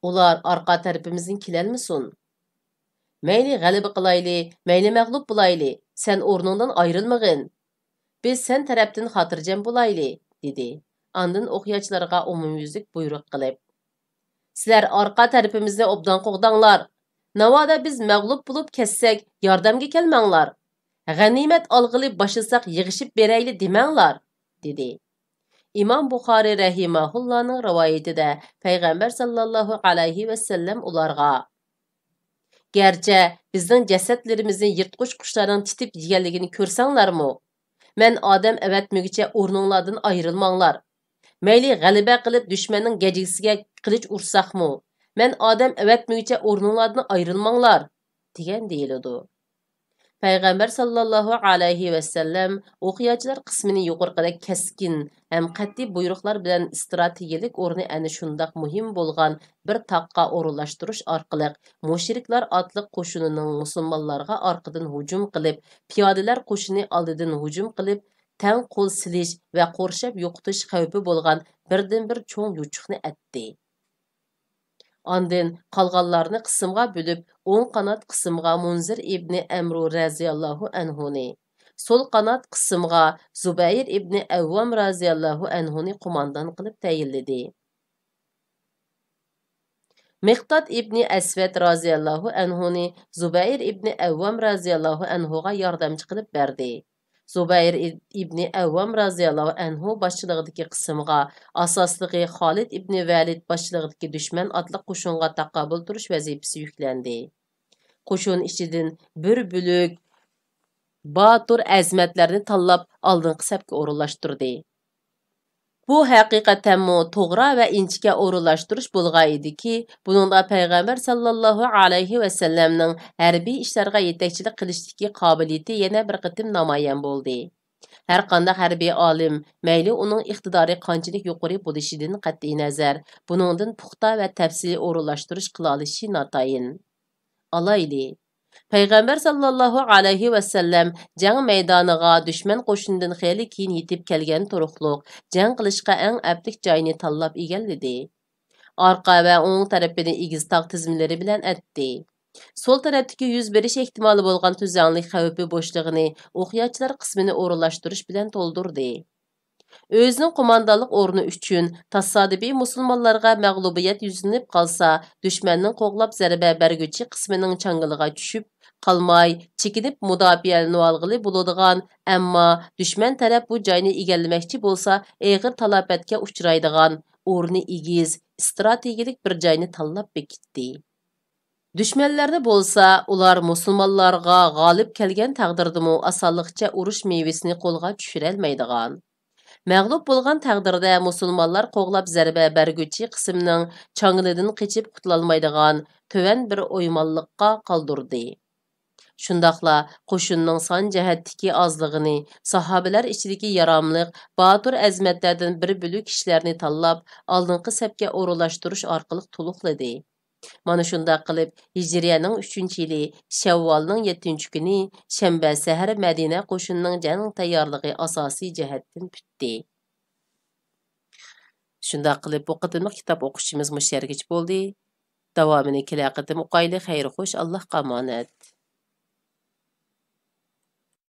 ئۇلار ئارقا تەرىپىمىزدىن كېلەلمىسۇن. مەيلى غەلىبە قىلايلى، مەيلى مەغلۇپ بولايلى، سەن ئورنۇڭدىن ئايرىلمىغىن. بىز سەن تەرەپتىن خاتىرجەم بولايلى، دېدى. ئاندىن ئوقياچىلارغا ئومۇميۈزلۈك بۇيرۇق قىلىپ، سىلەر ئارقا تەرىپىمىزنى ئوبدان قوغداڭلار. ناۋادا بىز مەغلۇپ بولۇپ كەتسەك، ياردەمگە كەلمەڭلار. غەنىيمەت ئالغىلى باشلىساق، يىغىشىپ بېرەيلى دېمەڭلار، دېدى. ئىمام بۇخارىي رەھىمەھۇللانىڭ رىۋايىتىدە پەيغەمبەر ساللاللاھۇ ئەلەيھى ۋەسەللەم ئۇلارغا، گەرچە بىزنىڭ جەسەتلىرىمىزنى يىرتقۇچ قۇشلارنىڭ تىتىپ يېگەنلىكىنى كۆرسەڭلارمۇ، مەن ئادەم ئەۋەتمىگۈچە ئورنۇڭلاردىن ئايرىلماڭلار. مەيلى غەلىبە قىلىپ دۈشمەننىڭ گەجگىسىگە قىلىچ ئۇرساقمۇ، مەن ئادەم ئەۋەتمىگۈچە ئورنۇڭلاردىن ئايرىلماڭلار، دېگەن دېيىلىدۇ. پەيغەمبەر ساللاللاھۇ ئەلەيھى ۋەسەللەم ئوقياچىلار قىسمىنى يۇقىرىقىدەك كەسكىن ھەم قەتئىي بۇيرۇقلار بىلەن ئىستراتېگىيەلىك ئورنى ئەنە شۇنداق مۇھىم بولغان بىر تاغقا ئورۇنلاشتۇرۇش ئارقىلىق، مۇشرىكلار ئاتلىق قوشۇنىنىڭ مۇسۇلمانلارغا ئارقىدىن ھۇجۇم قىلىپ، پىيادىلەر قوشۇنى ئالدىدىن ھۇجۇم قىلىپ، تەڭ قول سېلىش ۋە قورشاپ يوقىتىش خەۋپى بولغان بىردىنبىر چوڭ يوچۇقنى ئەتتى. ئاندىن قالغانلارنى قىسىمغا بۆلۈپ، ئوڭ قانات قىسىمغا مۇنزىر ئىبنى ئەمرۇ رەزىياللاھۇ ئەنھۇنى، سول قانات قىسىمغا زۇبەير ئىبنى ئەۋۋام رەزىياللاھۇ ئەنھۇنى قوماندان قىلىپ تەيىنلىدى. مىقداد ئىبنى ئەسۋەد رەزىياللاھۇ ئەنھۇنى زۇبەير ئىبنى ئەۋۋام رەزىياللاھۇ ئەنھۇغا ياردەمچى قىلىپ بەردى. زۇبەير ئىبنى ئەۋۋام رەزىياللاھۇ ئەنھۇ باشچىلىقىدىكى قىسىمغا ئاساسلىقى خالىد ئىبنى ۋەلىد باشچىلىقىدىكى دۈشمەن ئاتلىق قوشۇنغا تاقابىل تۇرۇش ۋەزىپىسى يۈكلەندى. قوشۇن ئىچىدىن بىر بۆلەك باتۇر ئەزىمەتلەرنى تاللاپ، ئالدىنقى سەپكە ئورۇنلاشتۇردى. بۇ ھەقىقەتەنمۇ توغرا ۋە ئىنچىكە ئورۇنلاشتۇرۇش بولغان ئىدىكى، بۇنىڭدا پەيغەمبەر ساللاللاھۇ ئەلەيھى ۋەسەللەمنىڭ ھەربىي ئىشلارغا يېتەكچىلىك قىلىشتىكى قابىلىيىتى يەنە بىر قېتىم نامايان بولدى. ھەرقانداق ھەربىي ئالىم، مەيلى ئۇنىڭ ئىقتىدارى قانچىلىك يۇقىرى بولۇشىدىن قەتئىينەزەر، بۇنىڭدىن پۇختا ۋە تەپسىلىي ئورۇنلاشتۇرۇش قىلالىشى ناتايىن. ئالايلى، پەيغەمبەر ساللاللاھۇ ئەلەيھى ۋەسەللەم جەڭ مەيدانىغا دۈشمەن قوشۇنىدىن خېلى كېيىن يېتىپ كەلگەن تۇرۇقلۇق، جەڭ قىلىشقا ئەڭ ئەپلىك جاينى تاللاپ ئىگىلىدى. ئارقا ۋە ئوڭ تەرىپىنى ئېگىز تاغ تىزمىلىرى بىلەن ئەتتى. سول تەرەپتىكى يۈز بېرىش ئېھتىمالى بولغان تۈزلەڭلىك خەۋپى بوشلۇقىنى ئوقياچىلار قىسمىنى ئورۇنلاشتۇرۇش بىلەن تولدۇردى. ئۆزىنىڭ قوماندانلىق ئورنى ئۈچۈن تاسادىپىي مۇسۇلمانلارغا مەغلۇبىيەت يۈزلىنىپ قالسا، دۈشمەننىڭ قوغلاپ زەربە بەرگۈچى قىسمىنىڭ چاڭگىلىغا چۈشۈپ قالماي، چېكىنىپ مۇداپىئەلىنىۋالغىلى بولىدىغان، ئەمما دۈشمەن تەرەپ بۇ جاينى ئىگىلىمەكچى بولسا، ئېغىر تالاپەتكە ئۇچرايدىغان، ئورنى ئېگىز، ئىستراتېگىيەلىك بىر جاينى تاللاپ بېكىتتى. دۈشمەنلەرنى بولسا ئۇلار مۇسۇلمانلارغا غالىب كەلگەن تەقدىردىمۇ ئاسانلىقچە ئۇرۇش مېۋىسىنى قولغا چۈشۈرەلمەيدىغان، مەغلۇپ بولغان تەقدىردە مۇسۇلمانلار قوغلاپ زەربە بەرگۈچى قىسىمنىڭ چاڭگىلىدىن قېچىپ قۇتۇلالمايدىغان تۆۋەن بىر ئويمانلىققا قالدۇردى. شۇنداقلا قوشۇننىڭ سان جەھەتتىكى ئازلىقىنى ساھابىلەر ئىچىدىكى ياراملىق، باتۇر ئەزىمەتلەردىن بىر بۆلەك كىشىلەرنى تاللاپ، ئالدىنقى سەپكە ئورۇنلاشتۇرۇش ئارقىلىق تولۇقلىدى. مانا شۇنداق قىلىپ، ھىجرىيەنىڭ ئۈچىنچى يىلى شەۋۋالنىڭ يەتتىنچى كۈنى شەنبە سەھەر مەدىنە قوشۇنىنىڭ جەڭ تەييارلىقى ئاساسىي جەھەتتىن پۈتتى. شۇنداق قىلىپ، بۇ قېتىملىق كىتاب ئوقۇشىمىز مۇشۇ يەرگىچە بولدى. داۋامىنى كېلەر قېتىم ئوقايلى. خەير خوش، ئاللاھقا ئامانەت.